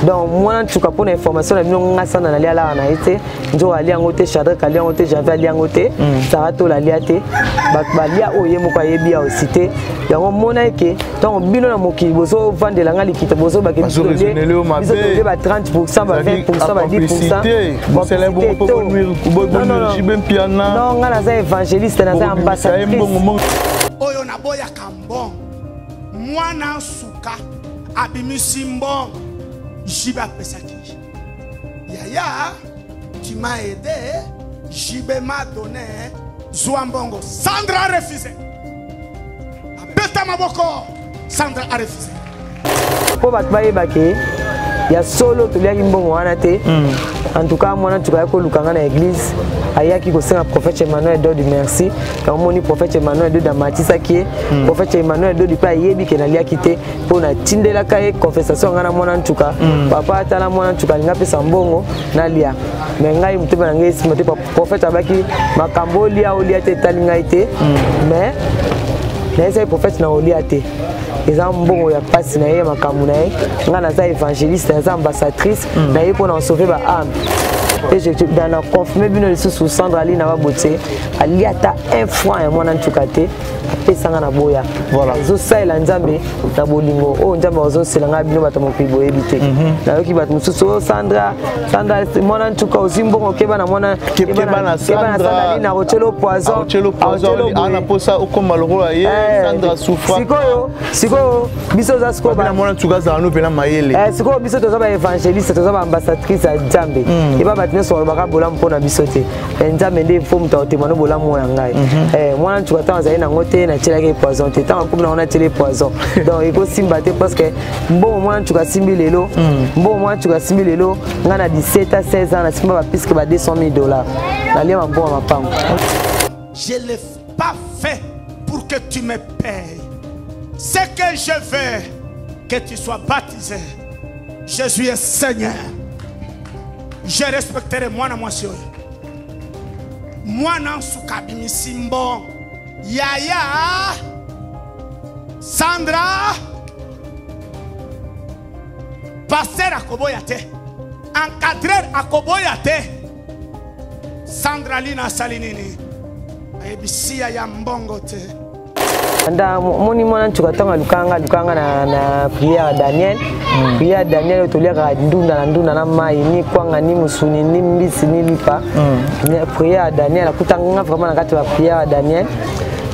Donc mwana ntuka, mpo na information na bino, nga sana nalia alaka na ye te. Nzoka alia yango te, Shadrak alia yango te, Janvier alia yango te, Sara Tola alia te. Bato balia oyo ye moko ayebi ya osi te. Yango mona eke ntango bino na mokili bozovandela nga likita, bozobake biso tolie ba 30, ba 20, ba 10. Non, nga naza évangéliste, naza ambassadrice. Oyo naboyaka mbongo. Mwana nsuka abimisi mbongo, JB apesaki. Yaya, tu m'as aidé, JB m'a donné, zwa mbongo. Sandra a refusé. Abeta maboko. Sandra a refusé. Mpo bato bayebake ya solo toliaki mbongo wana te. En tout cas, mwana ntuka ayaki koluka nga na église, ayaki kosenga prophète Emmanuel Dodi merci. Yango moni prophète Emmanuel Dodi amatisaki ye. Prophète Emmanuel Dodi mpe ayebi ke naliaki te, mpo natindelaka ye confession nga na mwana ntuka. Papa, atala, mwana ntuka alingi apesa mbongo nalia, mais ngai motema na ngai esima te. Prophète abaki makambo olia olia te etali ngai te, mais nayesaki prophète na olia te, eza mbongo ya mpasi na ye, ya makambo na ye. Ngai naza évangéliste, naza ambassadrice na ye mpo na sauver ba âme. Et na confirme bino lisusu, Sandra Ali na babotie alia ata un franc ya mwana ntuka te. Apesanga na boya. Ezosalela Nzambe na bolingo oyo Nzambe azosela ngai. Bino bato mokili boyebi te. Nayoki bato mosusu oyo Sandra, Sandra, mwana ntuka ozwi mbongo, keba na mwana, keba na Sandra Ali na kotielo poison. Ana posa okoma lokola ye. Sandra souffra. Sikoyo biso oza sikoyo na mwana ntuka azala no mpena mayele. Sikoyo biso toza baévangéliste, toza baambassadrice ya Nzambe. Eba bato nyonso balobaka bolamu mpo na biso te. Nzambe nde fo moto akotema no bolamu oyo ya ngai. Mwana ntuka, ntango azali nango te, natielaki poison te. Ntango akomi nango, natieli poison. Donc ekosimba te, parce que mbongo mwana ntuka asimbi lelo, mbongo mwana ntuka asimbi lelo, ngai na 17 à 16 ans nasimba bapuisque ba 200 000 $, nalia mambongo ya mapango. Je l'ai pas fait pour que tu me payes. Ce que je veux, que tu sois baptisé. Jésus est Seigneur. Je respecterai mwana mwasi oyo. Mwana nsuka abimisi mbongo. Yaya Sandra, pasteur akoboya te, encadreur akoboya te. Sandra Lina asali nini? Ayebisi ya mbongo te. Nda moni mwana ntuka, ntango alukanga na prière ya Daniel, prière ya Daniel oyo toliaka ndunda na ndunda na mai, ni kwanga, ni musuni, ni mbisi, ni lipa. Prière ya Daniel, akutanga nga vraiment na kati ya prière ya Daniel.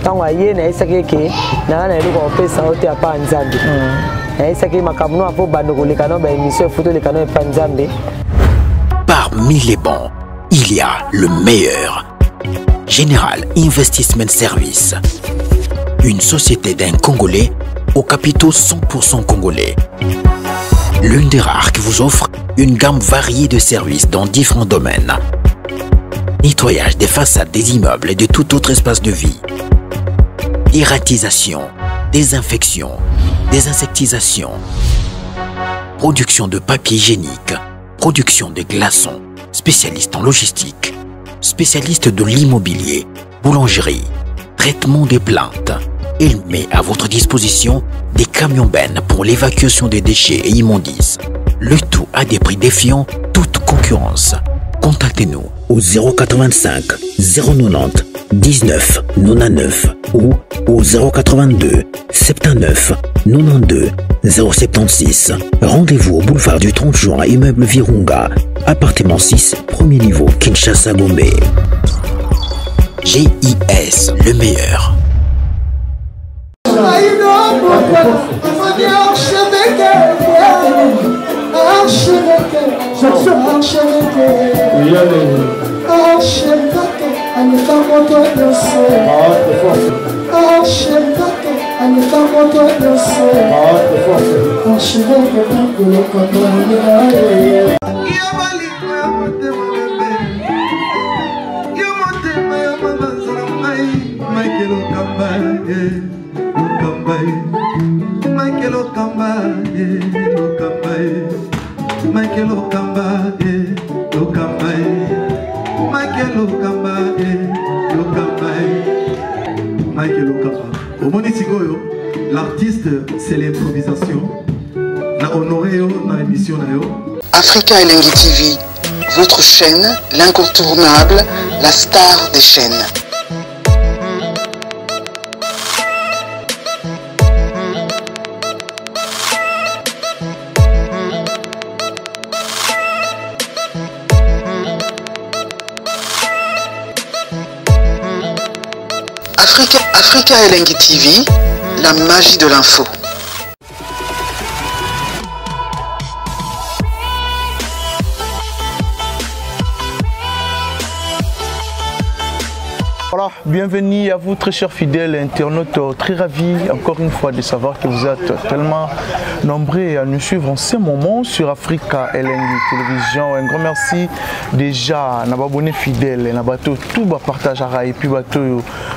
Ntango aye, nayesaki eke nanga na eloko kopesa yo te apa Nzambe. Nayesaki makambo no apo bando koleka no baémission efuti oleka no epa Nzambe. Parmi les bons, il y a le meilleur. General Investment Service. Une société d'un Congolais aux capitaux 100% congolais. L'une des rares qui vous offre une gamme variée de services dans différents domaines. Nettoyage des façades des immeubles et de tout autre espace de vie. Dératisation, désinfection, désinsectisation, production de papier hygiénique, production de glaçons, spécialiste en logistique, spécialiste de l'immobilier, boulangerie, traitement des plantes. Il met à votre disposition des camions bennes pour l'évacuation des déchets et immondices. Le tout à des prix défiant toute concurrence. Contactez-nous au 085 090 19 99 ou au 082 79 92 076. Rendez-vous au boulevard du 30 juin, immeuble Virunga, appartement 6, premier niveau, Kinshasa Gombe. GIS, le meilleur. Archevêque aleka moto nyonso, archevêque aleka moto nyonso, archevêque lokotolina. Yo bolingo ya motema bebe, yo motema ya mabanza na ngai. Michael Okamba ye, Okamba ye, Michael Okamba ye, Okamba ye, Michael Okamba ye, Okamba ye, Michael Okamba ye, Okamba ye, Michael Okamba. Omoni sikoyo, l'artiste, c'est l'improvisation. Na honore yo na émission na yo. Africa Elengi TV, votre chaîne, l'incontournable, la star des chaînes. Africa, Africa Elengi TV, la magie de l'info. Voilà, bienvenue à vous très chers fidèles internautes, très ravis encore une fois de savoir que vous êtes tellement nombreux à nous suivre en ce moment sur Africa LND Télévision. Un grand merci déjà à nos abonnés fidèles, na bato tout ba partagera et puis bato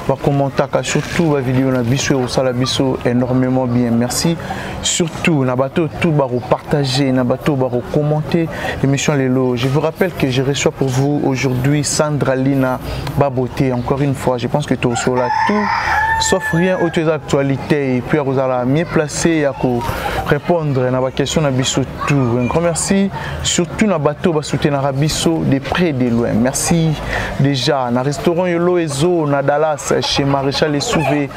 ba commentaka surtout ba vidéo na biso osala biso énormément bien. Merci surtout na bato tout ba partager, na bato ba commenter émission lelo. Je vous rappelle que je reçois pour vous aujourd'hui Sandra Lina Baboté. Encore une fois, je pense que tout là tout sauf rien autre actualité et puis vous allez mieux placé à répondre à la question na biso tout. Un grand merci surtout na bato ba soutenir biso de près de loin. Merci déjà na restaurant Yolo Ezo na Dallas chez Maréchal Essouvé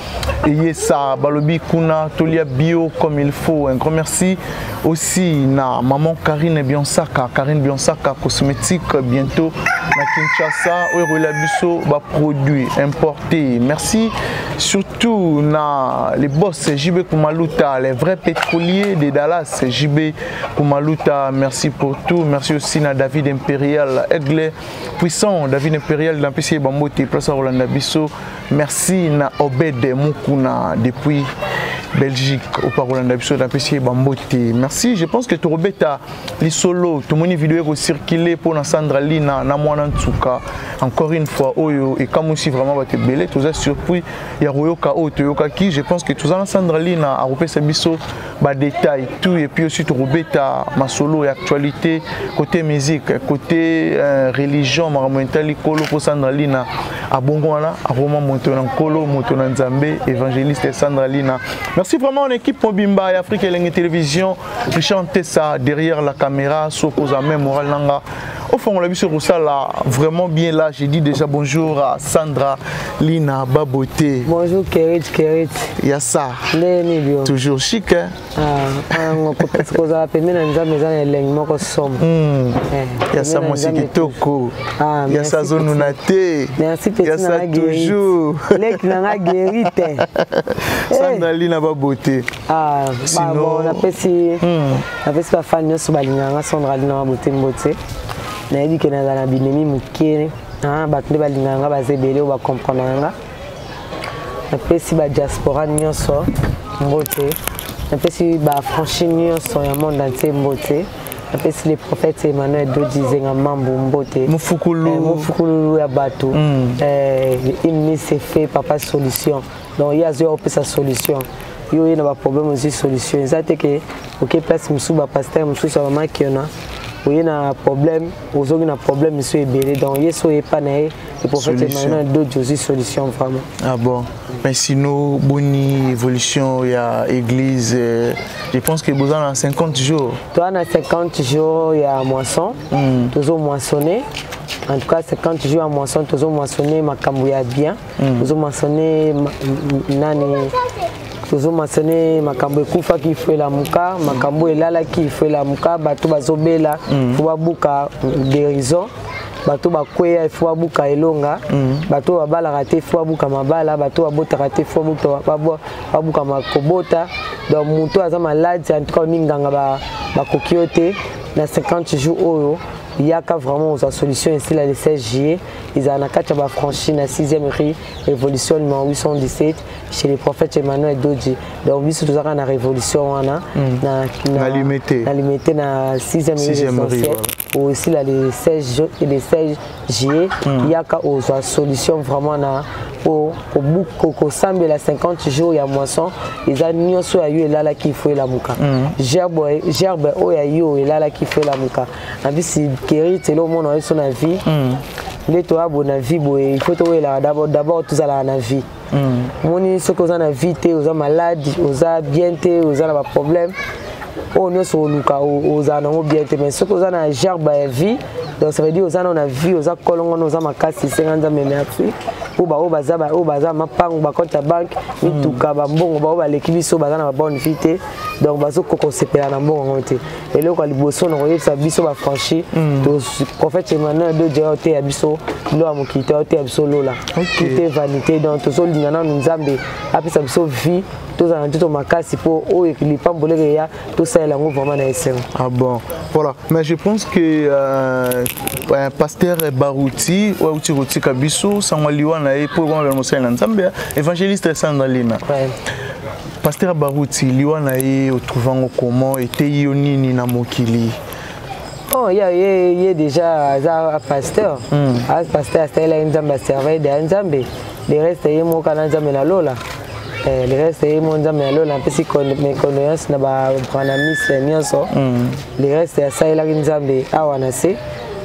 et Yesa Balobi Kuna Tolia bio comme il faut. Un grand merci aussi na maman Karine Bionsaka, Karine Bionsaka cosmétique bientôt na Kinshasa oyo la biso ba produit importé. Merci surtout na les boss JB Kumaluta, les vrais pétroliers de Dallas JB Kumaluta, merci pour tout. Merci aussi na David Imperial Aigle puissant David Imperial dans PC Bambote place à Rolanda Biso. Merci na Obed Mukuna depuis Belgique au Rolanda Biso dans PC Bambote. Merci, je pense que tu robeta les solo, tout moni vidéo ko circuler pour na Sandra Lina na mwana Ntsuka. Encore une fois oyo et comme aussi vraiment ba te belé, tous a surpris ya royoka oyo toyoka ki, je pense que tous na Sandra Lina a repesa biso ba détail tout et puis aussi tu robeta masolo et actualité côté musique, côté religion maramontali kolo pour Sandra Lina abongo wana aroma moto na nkolo moto na Nzambe évangéliste Sandra Lina. Merci vraiment en équipe Mobimba et Afrique Elengi Télévision, Richard Tessa derrière la caméra, Sokoza même moral nanga. Au fond, on l'a vu sur ça là, vraiment bien là. J'ai dit déjà bonjour à Sandra Lina Baboté. Bonjour Kerit Kerit. Yassa. Toujours chic hein. Ah, on a pembe na Nzambe eza na elengi moko somo. Yassa moi c'est kitoko. Yassa zonu na te. Merci petit na toujours. Lek na nga guérite. Sandra Lina Baboté. Ah, bon, on apesi apesi ba fan nyonso balinganga Sandra Lina Baboté mbote. Nayebi ke nazala na binemi moke, bato nde balingaka nga baza ebele oyo bacomprendaka nga. Napesi ba diaspora nyonso mbote, napesi ba franchi nyonso ya monde entier mbote, napesi les prophètes Emmanuel Dodi Zenga Mambu mbote, Mufukulu Mufukulu ya bato, une c'est fait papa solution. Donc ye azwi opesa solution. Yo ye na ba problème aussi solution. Eza te ke oke place mosusu ba pasteur mosusu ya mama Kiona. Oye na problème, ozoki na problème monsieur ebele. Donc yeso epa na ye, le prophète Emmanuel Dodi aussi solution vraiment. Ah bon. Mais sinon boni évolution ya église, je pense que besoin na 50 jours. Toi na 50 jours ya moisson, tozo moissonner. En tout cas 50 jours ya moisson, tozo moissonner makambo ya bien, tozo moissonner nani tozo mentionner makambo ekufaki ifo elamuka, makambo elalaki ifo elamuka, bato bazobela fo babuka guérison, bato bakweya ifo babuka elonga, bato babalaka te ifo babuka mabala, bato babotaka te ifo babuka makobota. Donc moto aza malade, en tout cas minganga bakoki yo te na 50 jours oyo yaka vraiment aux solutions ici là le 16 juillet ils ont kati ba franchi na 6e rue révolution numéro 817 chez les prophètes Emmanuel Dodji. Donc biso tozaka na révolution wana na limité na limité na 6e rue aussi là le 16 et le 16 juillet yaka aux solutions vraiment na au au sambela 50 jours ya moisson ils a nyonso ya yo elala ki faut elamuka gerbe oyo ya yo elala ki faut elamuka na bisi keri telo mona yo na vie nde to abo na vie boye il faut to wela d'abord tozala na vie moni soki oza na vie te oza malade oza bien te oza na ba problème Oyo nyonso oluka, ozala nango bien te. Mais soki oza na gerbe ya vie, donc ça veut dire oza nano na vie, oza kolongono, oza makasi. Senga Nzambe merci mpo baoyo baza, oyo baza mapango, bacompte ya banque, mituka, bambongo, baoyo baleki biso baza na babonne vie te. Donc bazokoka kosepela na mbongo yango te. Eloko ya liboso na koyebisa biso bafranchi, prophète Emmanuel Dodja oteya biso biloko ya mokili te, oteya biso lola. Tout est vanité. Donc tozolinga nanu Nzambe apesa biso vie, tozala na nzoto makasi, mpo oyo lipamboli eya, tosalela yango vraiment na esengo. Ah bon, voilà. Mais je pense que pasteur Baruti oyo auti kotika biso, sango liwa na ye, mpo ekoma mosali na Nzambe, évangéliste Sandra Lina, pasteur Baruti, liwa na ye, otrouve yango comment? Eteyi yo nini na mokili? Oh, ye déjà aza pasteur. Aza pasteur, asalelaki Nzambe, aservai deya Nzambe. Le reste, ye moko na Nzambe na lola. Le reste, ye mo Nzambe na lola. Napesi mes condoléances na babranhamiste nyonso. Le reste, asalelaki Nzambe awa na se.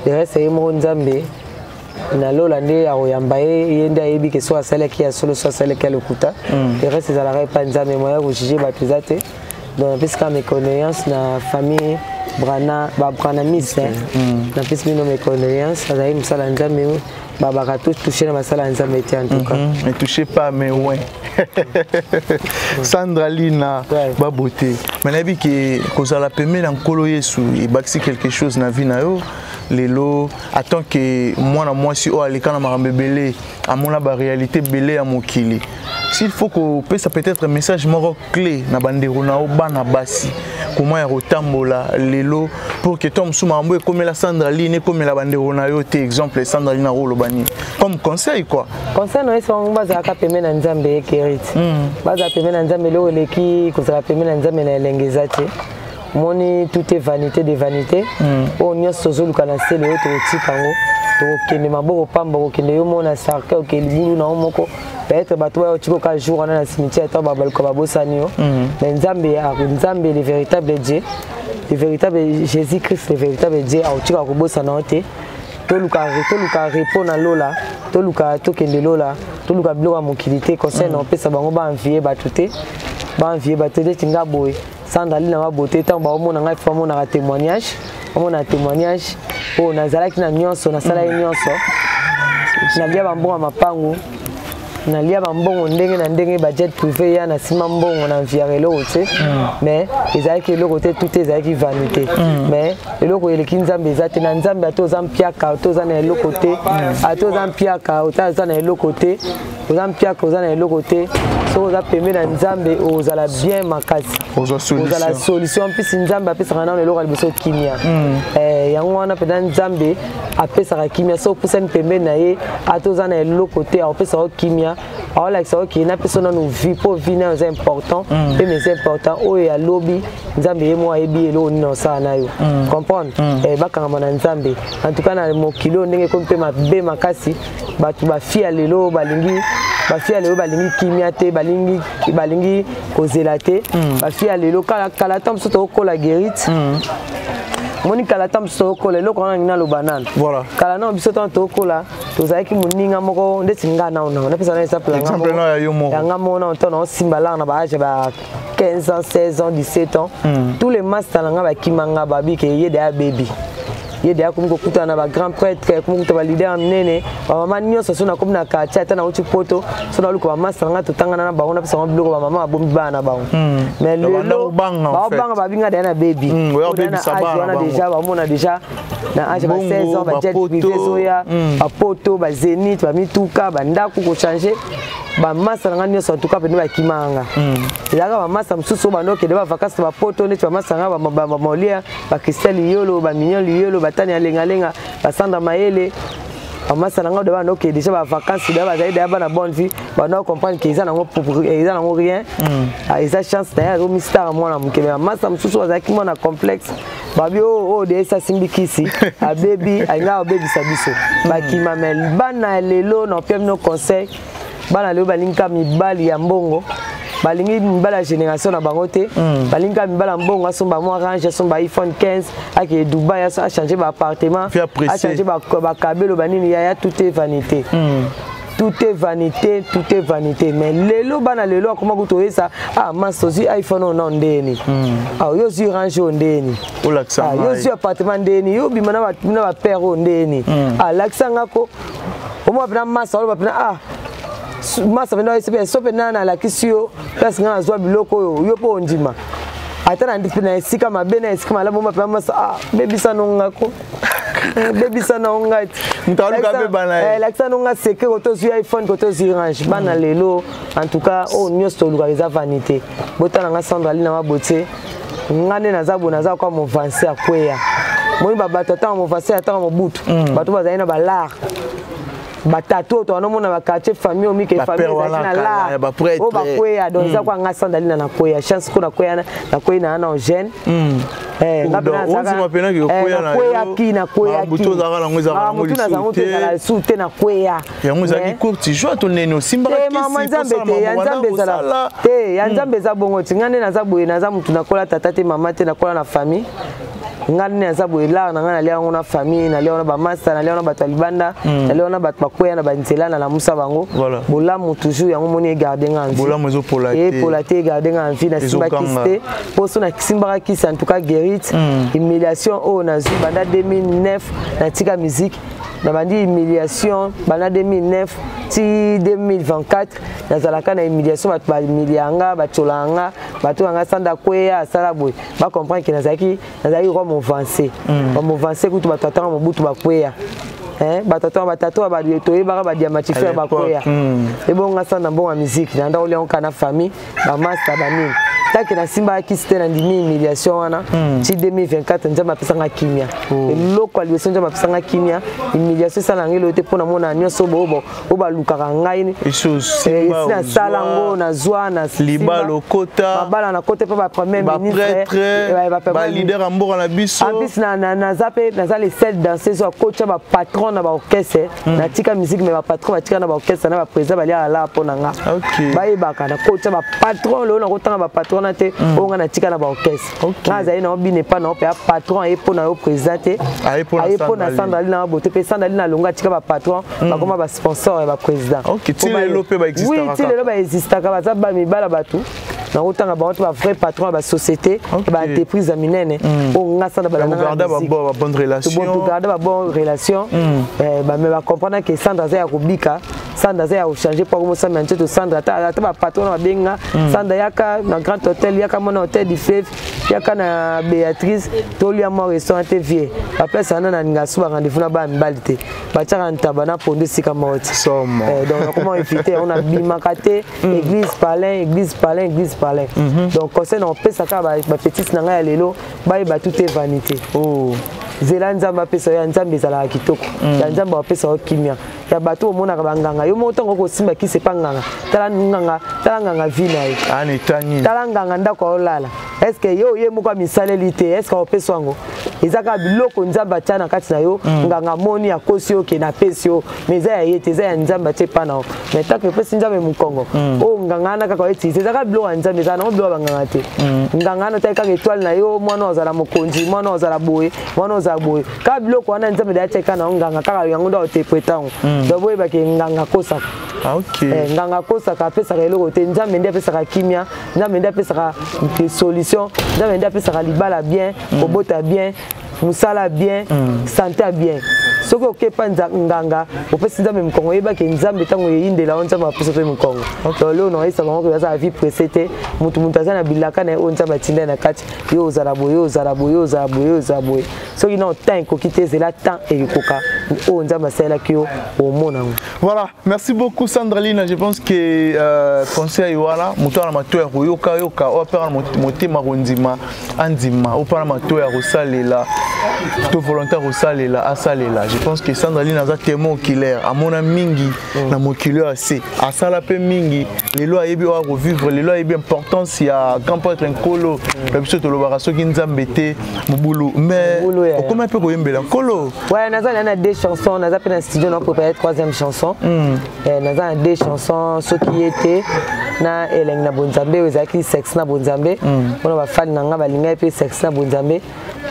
Le reste, ye moko Nzambe na lola nde akoyamba ye. Ye nde ayebi ke so asalaki ya solo, so asalaki ya lokuta. Le reste ezalaka epa Nzambe. Moya kojuge bato eza te. Donc napesi kaka mes condoléances na famille Brana, babranhamiste. Napesi bino mes condoléances. Azalaki mosala ya Nzambe. Babaka touche na basala ya Nzambe te, en tout cas. Ne touchez pas mes oints. Sandra Lina, babote. Mais nayebi ke kozala pembeni na Nkolo Yesu ebakisi quelque chose na vie na yo lelo, en tant que mwana mwasi oyo aleka na makambo ebele, amona baréalité ebele ya mokili. S'il faut kopesa peut-être message moko clé na bandeko na yo bana basi, comment ya kotambola lelo pour que to mosusu makambo ekomela Sandra Lina ekomela bandeko na yo te, exemple Sandra Lina, koloba nini comme conseil quoi? Conseil na yesi bango, bazalaka pembe na Nzambe. Ekerite bazala pembe na Nzambe. Eloko eleki kozala pembe na Nzambe na elenge eza te. Omoni, tout est vanité de vanité. Oyo nyonso tozoluka na sele oyo, tokotika yango, tokokende maboko pamba. Okokende yo moko na cercueil, oke libulu na yo moko. Peut-être bato baya otika oka jour wana na cimetière, ata babaluka, babosani yo. Mais Nzambe, Nzambe le véritable Dieu, le véritable Jésus Christ, le véritable Dieu, akotika kobosana yo te. Toluka repos na lola, toluka tokende lola, toluka biloko ya mokili te. Conseil na opesa bango, baenvie bato te, baenvie bato te. Neti nga boye, Sandra Lina babote, ntango baomona ngai, fo bamonaka témoignage, bamonaka témoignage oyo nazalaki na nyonso, nasalaki nyonso, nalia bambongo ya mapangu, nalia bambongo ndenge na ndenge, bajet privé ya na nsima, mbongo na enviaka eloko te. Mais ezalaki eloko te, tout ezalaki vanité. Mais eloko eleki Nzambe eza te. Na Nzambe, ata oza mpiaka, ata oza na eloko te, ata oza mpiaka, ata oza na eloko te, oza mpiaka, oza na eloko te, soki oza pembe na Nzambe, ozala bien makasi, ozala solution. Mpisi Nzambe apesaka nano eloko ya liboso, kimia. Yango wana mpenza Nzambe apesaka kimia. Soki opusani pembeni na ye, ata oza na eloko te, akopesaka yo kimia, aolakisa yo ke napesa nanu vie, mpo vie nayo eza important mpe mais eza important. Oyo ya lobi, Nzambe ye moko ayebi eloko nini osala na yo. Comprendre, bakangama na Nzambe. En tout cas, na mokili oyo ndenge ekomi mpe mabe makasi, bato bafi ya lelo balingi, bafi ya lelo balingi kimia te, balingi kozela te. Bafi ya lelo, kala kala ta mosusu tokokola guérite. Omoni, kala ta mosusu tokokola, eloko wana ngi naloba nano. Kala nano biso ntango tokokola, tozalaki moninga moko ndeti nga nao nao napesa na exemple yanga moko. Nao ntango naosimba lar na baage ba 15 ans, 16 ans, 17 ans, tous les master na nga bakima nga, babi ke ye deya bebi, ye deya komi kokutana na bagrand prêtre, komi kokuta baleader ya minene, bamama nyonso. So nakomi na quartier, ata nauti poto, so naluka bamaster nga totangana na bango, napesa bango biloko, bamama babombi bana na bango. Mais lelo baobanga, babinga deya na bebi wana déjà, bamona déjà na age ba 16 ans, bajet privé ezoya, bapoto, bazénith, bamituka, bandako kochange. Bamasa na nga nyonso, en tout cas pene bakima nga. Ezalaka bamasa mosusu oyo bando okende bavacance na bapoto, neti bamasa nga bamoliere, bacristel liyolo, bamignon liyolo, batani ya lengalenga, basandra mayele. Bamasa na nga de bando okende déjà bavacance, deya bazali deya bana bonne vie, bando comprendre ke eza nango rien, eza chance na ye, azomi star mwana moke. Me bamasa mosusu bazalaki mwana complexe, babi oyo de esi asimbi kisi, abebi, alingaka kobebisa biso, bakima. Me bana ya lelo, na opia bino conseil, bana lelo balingi kaka mibali ya mbongo, balingi mibali ya génération na bango te. Balingi kaka mibali ya mbongo, asomba mwa Range, asomba iPhone 15, akende Dubai, achange baappartement, achange bakabelo, banini. Yaya, tout est vanité. Tout est vanité, tout est vanité. Mais lelo, bana lelo, akoma kutu oyesa, ah, mas ozwi iPhone oyo nao ndeni. Ah, yo ozwi Range oyo ndeni. Olakisa Ah, yo ngai. ozwi appartement ndeni, yo obima na bapere oyo ndeni. Ah, lakisa nga ko. Omona mpena masa oloba mpena, ah, masa mpena oyesi mpe so mpena nalakisi yo place nga nazwa biloko oyo, yo mpo ondima. Ata na esika mabe na esika malamu, omona mpena masa, ah, bebisa no nga ko. Bebisa na ngai ti. Moto aluka abeba na ye. Eh, lakisa no nga secret koto ozwi iPhone, koto ozwi Range. Bana lelo, en tout cas, oyo nyonso tolukaka eza vanité. Botala nga Sandra Lina wa botie, nga nde naza boye, naza kwa movanse akweya. Moni babato atanga movanse, atanga mobutu, bato bazali na balar, batatu oyo toanomona baquartier, famille omike, famille ezalaki na lar oyo bakweya. Donc eza kwa nga Sandra Lina, nakweya chance ko nakweya, nakweyi na na jeune. Nakweyaki, nakweyaki motu nazango te, ezala lisusu te, nakweya. Yango ezalaki courte joie to nene osimbaka? Mama, Nzambe te, ya Nzambe ezala te, ya Nzambe eza bongo ti. Nga nde naza boye, naza motu nakola tata te, mama te, nakola na famille. Nga nde naza boye, lar na ngai nalia yango na famille, nalia yango na bamasta, nalia yango na bato ya libanda, nalia yango na bato bakweya na banzela, na lamusa bango. Bolamu toujours, yango moni egarde nga envie. Bolamu ezopola te. Epola te, egarde nga envie. Nasimba kisi te, mpo so nasimbaka kisi, en tout cas guérite. Humiliation oyo nazwi banda 2009, natika musique, nabandi humiliation banda 2009 ti 2024, nazalaka na humiliation. Bato bahumilia nga, batyola nga, bato yanga Sanda kweya, asala boye. Bacomprendre ke nazalaki kwa movanse, bamovance kutu bato atanga mobutu bakweya, bato atanga batatu toyebaka badiamatifere bakweya. Ebonga Sanda mbongo ya musique nanda olia ngo na famille, bamasta, banini. Take nasimbaka kisi te, nandimi humiliation wana ti 2024. Nzambe apesanga kimia, eloko ya liboso Nzambe apesanga kimia. Humiliation esalanga eloko te, mpo namona nyonso oyo balukaka ngai esi nasala yango, nazwa. Na lokota. Mabala nakota mpe bapremier ministre. Baleader ya mboka na biso. En plus naza mpe, naza le seul danseuse oyo akotya bapatron na baorchestre. Natika musique, mais bapatron batika na baorchestre na baprésident baliaka la mpo na nga. Bayebaka nakotya bapatron. Lelo nakotanga bapatron na te oyo nga natika na baorchestre. Nga azali na obina epa na yo mpe patron aye mpo na yo président te, aye mpo na Sandra Lina wa bote. Mpe Sandra Lina alongo, atika bapatron, bakoma basponsor ya baprésident. Ti lelo mpe? Oui, ti lelo baexistaka, baza bamibala. Bato nakotanga bango te, bavrai patron ya basociété, baentreprise ya minene oyo nga Sanda. Balandagarde babonne relation, mais bacomprendre ke Sandra aza ya kobika, Sandra aza ya kochange mpo akomosambela nzoto. Sandra, ata bapatron na babenga Sandra, yaka na Grand Hôtel, yaka mona Hôtel du Fleuve, yaka na Béatrice, tolia mwa restaurant te. Vie baplace wana nalinga so barendez-vous na bana mibali te, batiaka ntaba na pondo esika moko te. Donc nakoma éviter yango, nabimaka te. Église palin, église palin, église palin. Donc conseil na opesaka bapetite na ngai ya lelo, bayeba tout est vanité. Zela Nzambe apesa yo, ya Nzambe ezalaka kitoko, ya Nzambe apesa yo kimia. Ya bato omonaka banganga, yo moko ntango okosimba kisi epa nganga, tala nganga, tala nganga vi na ye, tala nganga ndako aolala. Est ce que yo ye moko amisaleli te? Est ce que akopesa yango? Eza kaka biloko Nzambe atya na kati na yo. Nganga amoni akosi yo ke napesi yo, mais eza ya ye te, eza ya Nzambe atie epa na yo. Mais tant que opesi Nzambe mokongo, oyo nganga wana kaka oetilize, eza kaka biloko ya Nzambe, ezala nango biloko ya banganga te. Nganga wana otali kaka étoile na yo, mwana ozala mokonzi, mwana ozala boye, mwana ozala boye, kaka biloko wana Nzambe da atie kaka na yo. Nganga kaka yango nde aoteprete yango. Donc boyebake nganga akosaka. Nganga akosaka, apesaka eloko te. Nzambe nde apesaka kimia, Nzambe nde apesaka solution, Nzambe nde apesaka libala bien, kobota bien, mosala bien, santé ya bien. Soki okepa nganga, opesi Nzambe mokongo, oyebaki Nzambe ntango eyindela yo, Nzambe apesa mpe mokongo. Donc lelo naoyesa bango ke aza vie pressé te. Motu aza na bilaka na ye oyo Nzambe atinda na kati yo: ozala boye, yo ozala boye, yo ozala boye, yo ozala boye. Soki na temps ekoki te, ezela temps ekoka oyo Nzambe asalelaki yo, omona yango. Voilà, merci beaucoup Sandra Lina. Je pense que conseil wana, moto na mato ya koyoka yoka, oyo apera na motema kondima andima, oyo mpana mato ya kosalela to volontaire kosalela asalela. Je pense que Sandra Lina aza témoin oculaire, amona mingi na mokili oyo, ase asala mpe mingi. Lelo ayebi oyo akovivre, lelo ayebi importance ya grand prêtre Nkolo na biso. Tolobaka soki Nzambe te, mobulu. Mais okómi mpe koyembela Nkolo? Ouais, naza na deux chansons, naza mpe na studio na préparé troisième chanson. Naza na deux chansons, soki ye te na elengi na bonzambe oyo ezalaki sexe na bonzambe, mpona bafani na nga balingai mpe sexe na bonzambe.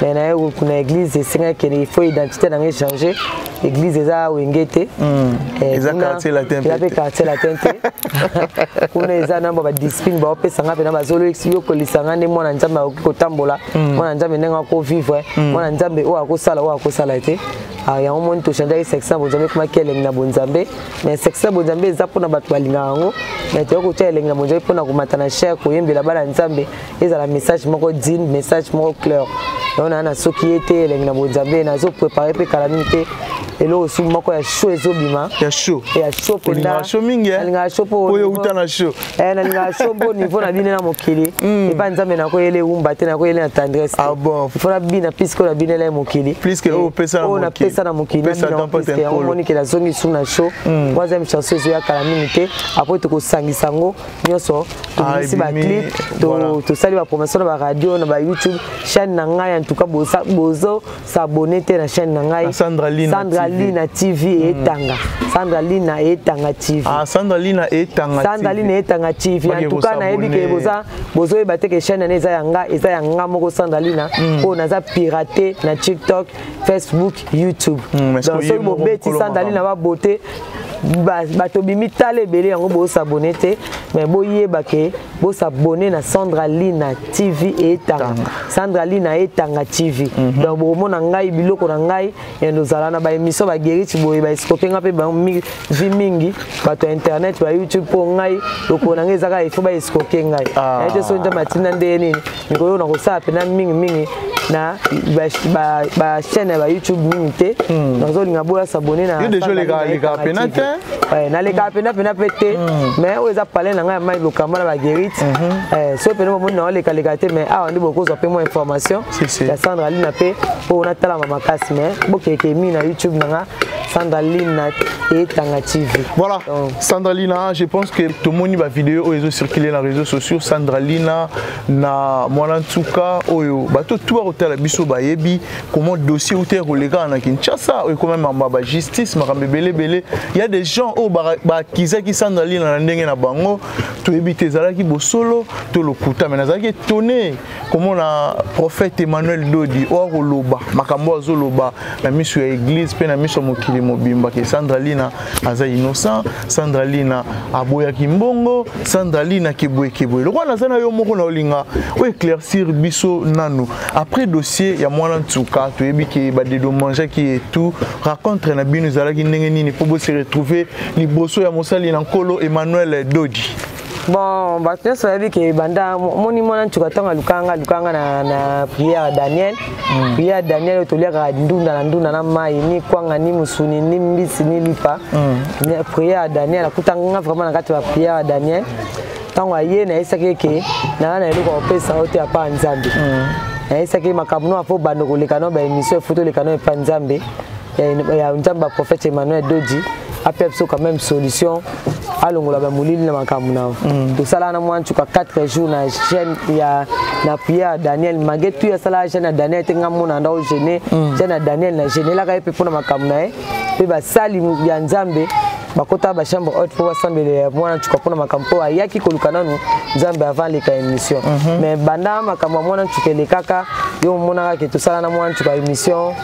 Mais naye na église, esengaki il faut identité na ngai changer. Église eza Wenge te. Eza Quartier Latin. Eza mpe Quartier Latin te. Kuna eza na badiscipline baopesanga mpena, bazoloyokolisa nga nde mwana Nzambe akoki kotambola, mwana Nzambe ndenge akovivre, mwana Nzambe oyo akosala, oyo akosala te. Yango moni tochangeaki section ya bonzambe, ekomaki Elengi na Bonzambe. Mais section ya bonzambe eza mpona bato balingaka yango, mais toyaki kotia Elengi na Bonzambe mpona komata na chaire, koyembela bana Nzambe, ezala message moko digne, message moko clair. Yango naa na soki ye te Elengi na Bonzambe. Nazoprépare mpe kala mingi te, eloko su moko ya show ezobima. Ya show? Ya show. Mpenza show mingi. Nalingaka show mpo oyo uta na show. Nalingaka show mpo niveau na bino na mokili, epa Nzambe nakoyela ewumba te, nakoyela na tendresse. Ah bon? Il faut nabina puisque oyo nabinela ye mokili. Plus que oyo opesa na oyo napesa na mokili, nabina plus que yango. Moni ke nazongi su na show. Troisième chanson ezoya kala mingi te. Après tokosangisa yango nyonso, tobimisi baclip, tosali bapromotion na baradio, na bayoutube, chaîne na ngai. En tout cas, bozo s'abonner te na chaîne na ngai. Sandra Lina. Sandra Lina TV etanga, Sandra Lina etanga TV. Ah, Sandra Lina etanga. Sandra Lina etanga TV. En tout cas, nayebi ke boza bozoyeba te ke chaîne na eza ya nga, eza ya nga moko Sandra Lina, oyo naza pirate na TikTok, Facebook, YouTube. Donc soki bobeti Sandra Lina babote, bato bimi tala ebele yango, bosabone te, mais boyeba ke bosabone na Sandra Lina TV etanga, Sandra Lina etanga TV. Donc bokomona ngai, biloko na ngai ya nozala na baémission, bageriti boye, baescroquer nga mpe vi mingi, bato ya internet, ba YouTube, mpo ngai lokolo na ngai ezaka ifo baescroquer ngai. Naye te so Nzambe atinda ndeye nini mikolo nakosala mpena mingimingi na bachaîne ya bayoutube mingi te. Nazolinga boya s'abonner na. Olekaka pena te? Nalekaka pena pena mpe te, mais oyo eza palais na ngai ya mai lokamba na bagerite. Soki pena bomoni na olekaleka te, mais awa nde bokozwa mpe mwa information ya Sandra Lina mpe mpo natalama makasi. Mais bokeke mingi na YouTube na nga, Sandra Lina etanga TV. Voilà. Donc, Sandra Lina, je pense que tomoni bavidéo oyo ezocircule na réseaux sociaux, Sandra Lina na mwana ntuka oyo, bato tu bakotala biso bayebi comment dossier ute koleka na Kinshasa, oyo ekoma makambo ya bajustice, makambo ebele ebele. Y a des gens oyo bakizaki Sandra Lina na ndenge na bango, toyebi te ezalaki bosolo to lokuta. Mais nazalaki étonné komona prophète Emmanuel Dodi oyo akoloba makambo azoloba na miso ya église mpe na miso ya mokili mobimba ke Sandra Lina aza innocent, Sandra Lina aboyaki mbongo, Sandra Lina keboye keboye. Lokola naza na yo moko, na olinga oyo éclaircir biso nanu après dossier ya mwana ntuka. Toyebi ke badédommageaki et tout. Rencontre na bino ezalaki ndenge nini mpo bose retrouver liboso ya mosali na Nkolo Emmanuel Dodi? Bon, bato nyonso bayebi ke banda omoni mwana ntuka, ntango alukanga, alukanga na prière ya Daniel. Prière ya Daniel oyo toliaka ndunda na ndunda na mai, ni kwanga, ni musuni, ni mbisi, ni lipa. Prière ya Daniel, akutanga nga vraiment na kati ya prière ya Daniel. Ntango aye, nayesaki eke naa na eloko akopesa yo te apa Nzambe. Nayesaki makambo no afo bando koleka no baémission, efo toleka no epa Nzambe ya Nzambe, baprophète Emmanuel Dodi apia biso quand même solution, alongola bamolili na makambo na yo. Tosala na mwa ntuka 4 jours na chaîne ya na prière ya Daniel mage tu asalaka chaîne ya Daniel te. Nga mona nda ogene chaîne ya Daniel, na genelaka ye mpe mpona makambo na ye, mpe basali ya Nzambe bakota bachambre haute mpo basambela mwana ntuka mpona makambo, mpo ayaki koluka nanu Nzambe avant aleka émission. Mais banda makambo ya mwana ntuka elekaka, yo omonaka ke tosala na mwana ntuka émission,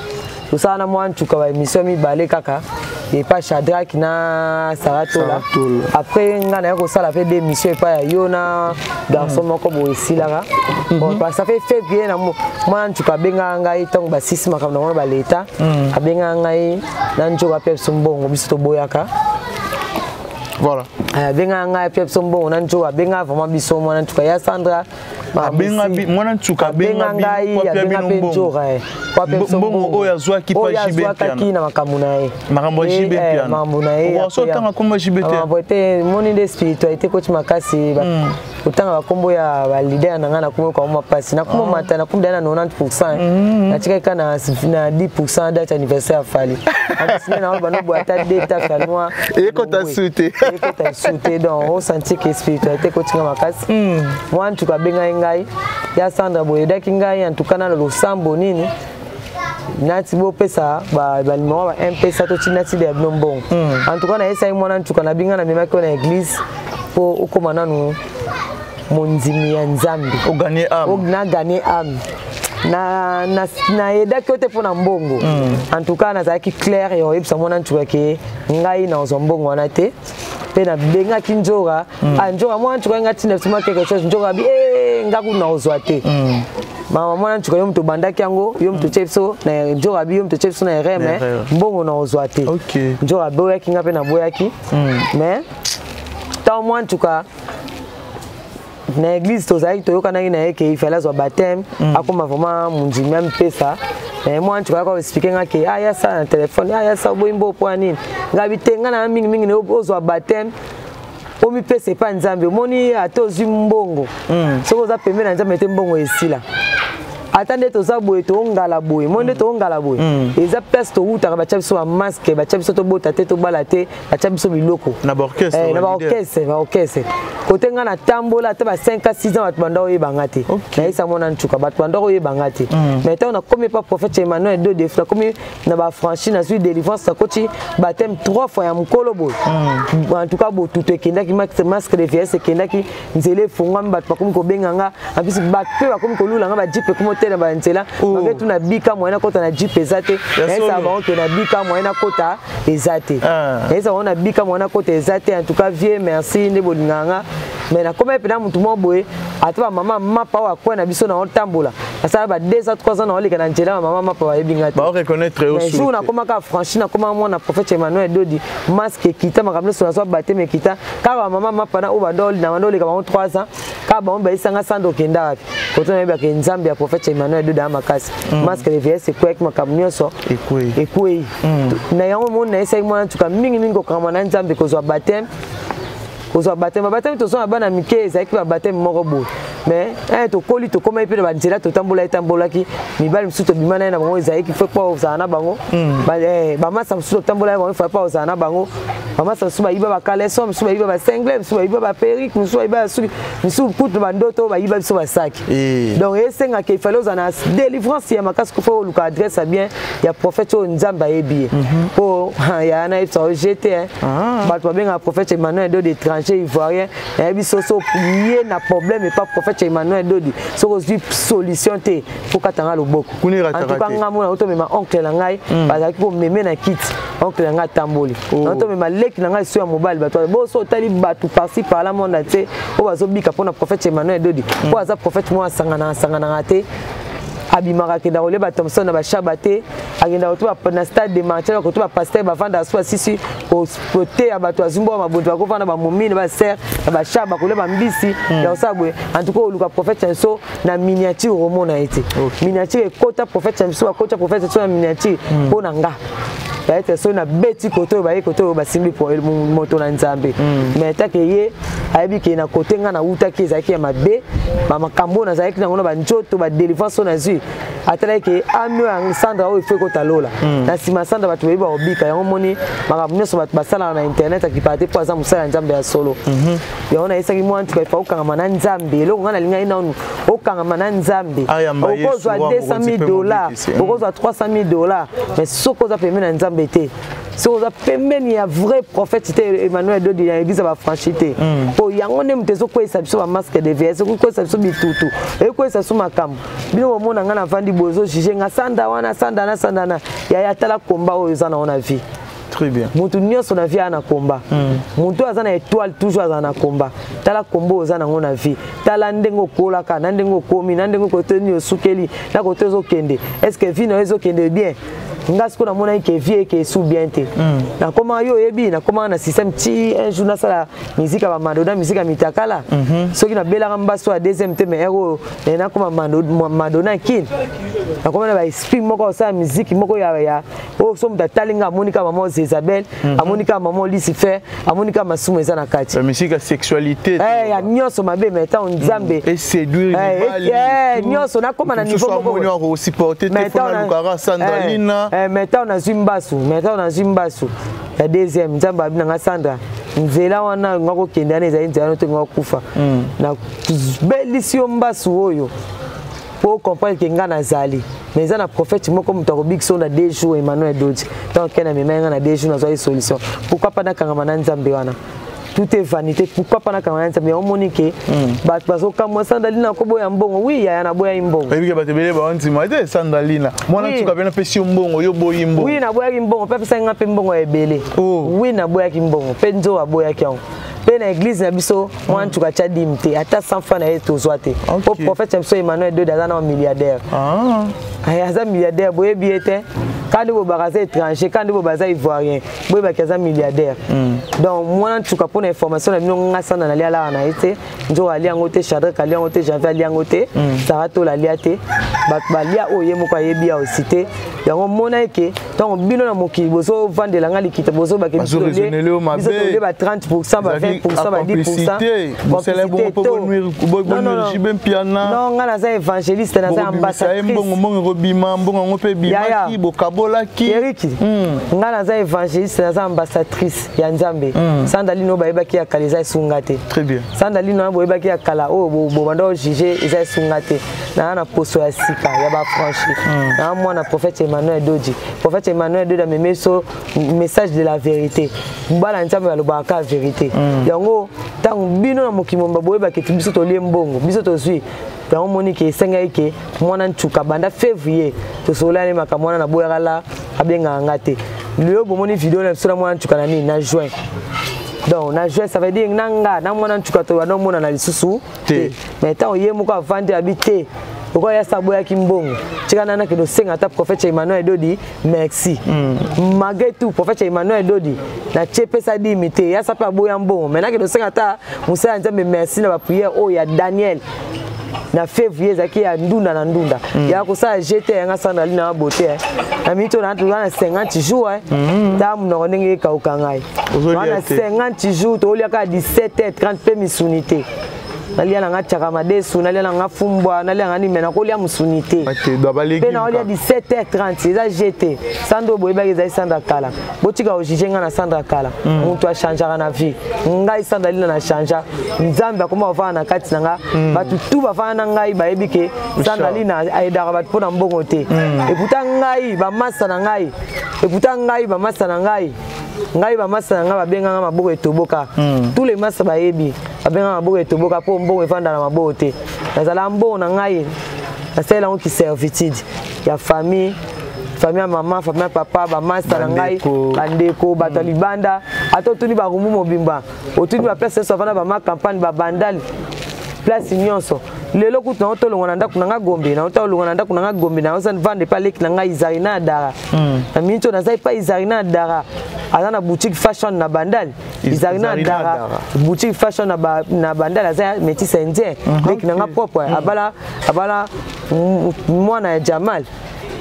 tosala na mwana ntuka baémission mibale kaka epa Shadrack na Saratola. Après nga naye kosala mpe deux émission epai ya yo na garçon moko boye, esilaka. Bon, ça fait février na mwana ntuka abengaka ngai ntango basisi makambo na wana baleta, abengaka ngai na nzoka mpe biso mbongo, biso toboyaka. Voilà. Abengaka ngai mpe biso mbongo na nzoka, abengaka vraiment biso mwana ntuka ya Sandra. Abenga mwana ntuka? Abenga ngai, abenga mpe nzoka. Mbongo oyo azwaki pa JB? Azwakaki na makambo na ye. Makambo ya JB? Makambo na ye. Otanga kombo ya JB te? Makambo te. Moni nde spiritualité koti makasi, kotanga bakombo ya baleader na ngai nakomi okamwa mapasi, nakoma mata, nakomi daya na 90, natikaki ka na 10. Date anniversaire ya Fally antisine na bano boye, ata de tafe ya noir. Ekota su te. Ekota su te. Donc osentir ke spiritualité kotinga makasi. Mwa ntuka abengai ngai ya Sandra boye, edaki ngai en tout cas nano losambo nini nati bopesa banuméro ba mpesa to ntina ntina ya bino mbongo. En tout cas, nayesaki mwana ntuka na binga, namemaki oyo na église mpo okóma nanu mondimi ya Nzambe. Oganye âme. Na gagner âme. Nayedaki yo te mpo na mbongo. En tout cas, nazalaki clair ya koyebisa mwana ntuka ke ngai nazwa mbongo wana te. Mpe nabengaki Nzora. Ah, Nzora, mwana ntuka, ngai ntina biso mwa quelque chose. Nzora abi eh, nga kuna nazwa te. Mama, mwana ntuka, yo moto obandaki yango, yo moto otie biso na Nzora abi, yo moto otie biso na erreur, mais mbongo nazwa te. Nzora aboyaki, nga mpe naboyaki. Mais ntango mwana ntuka na église tozalaki, toyokanaki na ye ke ifale azwa baptême, akóma vraiment mondimi, amipesa. Mwana ntuka yaka expliquer nga ke aya sala na telefone, aya sa oboyi mbo mpo ya nini. Nga bi te, nga na mingimingi na ozwa baptême, omipesa epa Nzambe. Omoni, ata ozwi mbongo, soki oza pembeni na Nzambe te, mbongo esila. Ata nde toza boye, toongala boye, mo nde toongala boye, eza place towutaka, batya biso bamasque, batya biso tobota te, tobala te, batya biso biloko. Na baorchestre. Na baorchestre, baorchestre kote nga natambola ata ba 5 a 6 ans, bato banda oyebanga te. Nayesa mwana ntuka, bato banda oyebanga te. Mais ntango nakomi epa prophète Emmanuel Dode, nakomi na baaffranchi, nazwi délivrance, nakoti baptême trois fois ya mokolo boye. En tout cas, botutu ekendaki, masque de vieillesse ekendaki, nzela efungwami, bato bakomi kobenga nga. En plus, bato mpe bakomi kolula nga, bajeep ekomi otela banzela. Bange tuna bika moyen nakota na jeep eza te. Nayesa bango ke na bika moyen nakota eza te. Nayesa bango na bika moyen nakota eza te. En tout cas, vieux, merci nde bolingaka nga. Mais nakomaki mpena motu moko boye, ata bamama mapa oyo akwai na biso na otambola, nasala ba 2 ans, 3 ans na oleka na nzela, bamama mapa bayebi nga te. Jour nakomaka franchi, nakomaka mwana prophète Emmanuel Dodi, masque ekita, makambo nyonso nazwa, baptême ekita. Kaka bamama mapa na oyo banda oleka bango 3 ans, kaka bango bayisanga: "Sanda, okenda wapi?" Koto nayebaka Nzambe ya prophète Emmanuel Dodi aya makasi. Masque de vieillesse ekweyaki, makambo nyonso ekwei. Na yango moni nayesaki mwana ntuka mingimingi kokangama na Nzambe, kozwa baptême, kozwa baptême. Babaptême tozwa na bana mike ezalaki babaptême moko boye, mais tokoli, tokomaki mpe na banzela, totambola, etambolaki mibali mosusu tobima na ye na bango, ezalaki faut mpo ozala na bango. Bamasa mosusu totambola ye bango, faut mpo ozala na bango. Bamasa mosusu bayiba bacaleçon, mosusu bayiba basinglet, mosusu bayiba baperruque, mosusu bayiba basuki, mosusu kutu bandoto bayiba biso basaki. Donc esengaka ifale ozala na délivrance ya makasi, faut oluka adresse ya bien ya prophète oyo Nzambe ayebi ye, mpo ya na yebisa oje te. Bato babengaka prophète Emmanuel Dodi étranger ivoirien. Nayebi so so ye na problème epa prophète Emmanuel Dodi, soki ozwi solution te, po katanga loboko. En tout cas, nga mona otomema oncle na ngai, bazalaki komeme na kiti, oncle na ngai atamboli. Otomema leki na ngai so ya mobali, bato boso otali bato par-ci par-là, monde te oyo bazobika mpona prophète Emmanuel Dodi, mpo aza prophète moko asanganaka asanganaka te. Abimaka, akenda kolia bathomson na bashaba te, akenda koto na stade des Martyrs, koto bapasteur bavanda so basisi koteya bato, azwi mbongo mabonto, bakovanda bamomine basere na bashaba kolia bambisi ya kosala boye. En tout cas, oluka prophète na biso na miniature, omona ye te. Miniature ekota prophète na biso, bakota prophète biso na miniature. Mpo na nga bayete soki nabeti kote oyo, baye kote oyo, basimbi moto na Nzambe. Mais take ye ayebi ke na kote nga nawutaki ezalaki ya mabe, bamakambo oyo nazalaki nango na banzoto, badélivrance oyo nazwi, atalaki ke ami oyo ya Sandra oyo ifo ekota lola. Na nsima Sandra, bato bayebi bakobika yango. Moni makambo nyonso bato basalaka na internet, akipaka te, mpo aza mosala ya Nzambe ya solo. Yango nayesaki mwa ntuka ifa okangama na Nzambe. Eloko ngai nalingaki nanu, okangama na Nzambe. Okozwa 200 000 $, okozwa 300 000 $, mais soki oza pembeni na Nzambe te, soki oza pembeni ya vrai prophète te, Emmanuel Dodi ya église ya baaffranchi te, mpo yango nde moto ezokweyisa biso bamasque de vieillesse, ekokweyisa biso bitutu, ekokweyisa biso makambo. Bino bomona ngai navandi boye, ozojuger nga Sanda wana, Sanda na Sanda na yaya. Tala komba oyo eza nango na vie. Très bien. Motu nyonso na vie aza na komba. Motu oyo aza na étoile toujours aza na komba. Tala komba oyo oza nango na vie, tala ndenge okolaka, na ndenge okomi, na ndenge kote nini osukeli, na kote ozokende. Est ce que vie na yo ezokende bien? Nga sikoyo namonaki ke vie eke esu bien te. Nakomaka, yo oyebi, nakomaka na système ti un jour nasala musique ya bamadona, musique ya mitakala. Soki nabelaka mbaso ya deuxième te, mais ere oyo nakoma Madonna kine, nakoma na baesprit moko osala musique moko ya oyo so moto atali nga, amoni kaka mama Isabelle, amoni kaka mama Lucifer, amoni kaka masumu eza na kati. Musique ya sexualité. Ya nyonso mabe. Mais ntango Nzambe eséduire nyonso, nakoma na niveau moko akosupporter te, fona lukaka Sandalina. Mais ntango nazwi mbasu, mais ntango nazwi mbasu ya deuxième, Nzambe abi nanga: "Sandra, nzela wana nga kokende wana ezali nzela no te, nga kokufa, nabelisi yo mbasu oyo po comprendre ke nga nazali." Mais eza na prophète moko, moto akobikisa na 2 jours, Emmanuel Dodi. Donc ke na mema nga na 2 jours, nazwaki solution. Pourquoi pas nakangama na Nzambe wana? Tout est vanité. Pourquoi pas nakanga na Nzambe? Yango moni ke bato bazokamwa Sandalina koboya mbongo. Oui yaya, naboyaki mbongo. Oyebiki bato ebele baondima te Sandalina mwana nsuka mpe napesi yo mbongo, yo boyi mbongo. Oui, naboyaki mbongo mpe apesaki nga mpe mbongo ya ebele. Oui, naboyaki mbongo mpe nzo aboyaki yango mpe na église na biso mwana ntuka atya dime te, ata 100 francs na ye tozwa te, po prophète na biso Emmanuel Dode aza na milliardaire. Aza milliardaire, boyebi ye te. Kandi bobaka aza étranger, kandi boba aza ivoirien, boyebaki aza milliardaire. Donc mwana ntuka, mpona information na bino, nga Sanda nalia alaka na ye te, nzoko alia yango te, Shadrak alia yango te, Janvier alia yango te, Sara Tola alia te. Bato balia oyo ye moko ayebi ya osi te. Yango mona eke ntango bino na mokili bozovandela nga likita, bozobake biso tolie ba 30%, ba 20%, ba 10%. Non, nga naza évangéliste, naza ambassadrice. Mbongo, mbongo ekobima, mbongo yango mpe ebimaki, bokabolaki. Eriki, nga naza évangéliste, naza ambassadrice ya Nzambe. Sandalino bayebaki ya kala eza esunga te. Très bien. Sandalino wana boyebaki ya kala oyo bobanda ojuge eza esunga te. Naa na poso ya sika ya baaffranchi, naa mwana prophète Emmanuel Dodi. Prophète Emmanuel Dodi amemi so message de la vérité. Bana Nzambe balobaka kaka vérité. Yango ntango bino na mokili momba boyebaki ete biso tolie mbongo, biso tozwi yango, moni ke esengaki ke mwana ntuka banda février tosololani makambo wana, naboyaka la abengaka nga te. Lelo bomoni video na biso na mwana ntuka na nini na juin. Donc na juin, ça veut dire na nga na mwana ntuka tobanda omonana lisusu te. Mais ntango ye moko avandi abi te, lokola yasa aboyaki mbongo, tika nana kende osenga ata prophète Emmanuel Dodi merci. Malgré tout, prophète Emmanuel Dodi natie pesa dimi te, yasa mpe aboya mbongo, mais nakende osenga ata mosala ya Nzambe merci na baprière oyo ya Daniel na février ezalaki ya ndunda na ndunda ya kosala gt yanga Sandali na beauté na miniti oyo toza na 50 jours. Ta monoko ndenge ekauka ngai wana, 50 jours toliaka 17 h 30 mpe misuni te. Nalia nanga tiaka madesu, nalia nanga fumbwa, nalia nanga nini, me nakolia mosuni te. Mpe naolia 17 h 30 eza gt. Sandra oyo boyebaki ezali Sandra kala. Botika ojuge ngai na Sandra kala. Moto achangeaka na vie. Ngai Sandra Lina na changea, Nzambe akoma kofanda na kati na nga. Bato tu bafanda na ngai bayebi ke Sandra Lina ayedaka bato mpo na mbongo te. Eputa ngai bamasa na ngai, eputa ngai bamasa na ngai, ngai bamasa na ngai babenganga maboko etoboka. Tous les masa bayebi babenganga maboko etoboka mpo mbongo evanda na maboko te. Nazala mbongo na ngai, nasalela yango kiservitude ya famille, famille ya mama, famille ya papa, bamasta na ngai, bandeko, bato ya libanda. Ata otuni barumbu mobimba, otuni baplace nyonso avanda, bama campagne, babandali, place nyonso. Lelo kutu nango tolongwa na ndako na nga Gombe, nango tolongwa na ndako na nga Gombe, naovanda epa leki na ngai Izarina ya Dara. Na miniti oyo naza epa Izarina ya Dara, aza na boutique fashion na Bandali. Izarina ya Dara, boutique fashion na Bandali, aza métis indien, leki na nga propre. Abala mwana ya Jamal,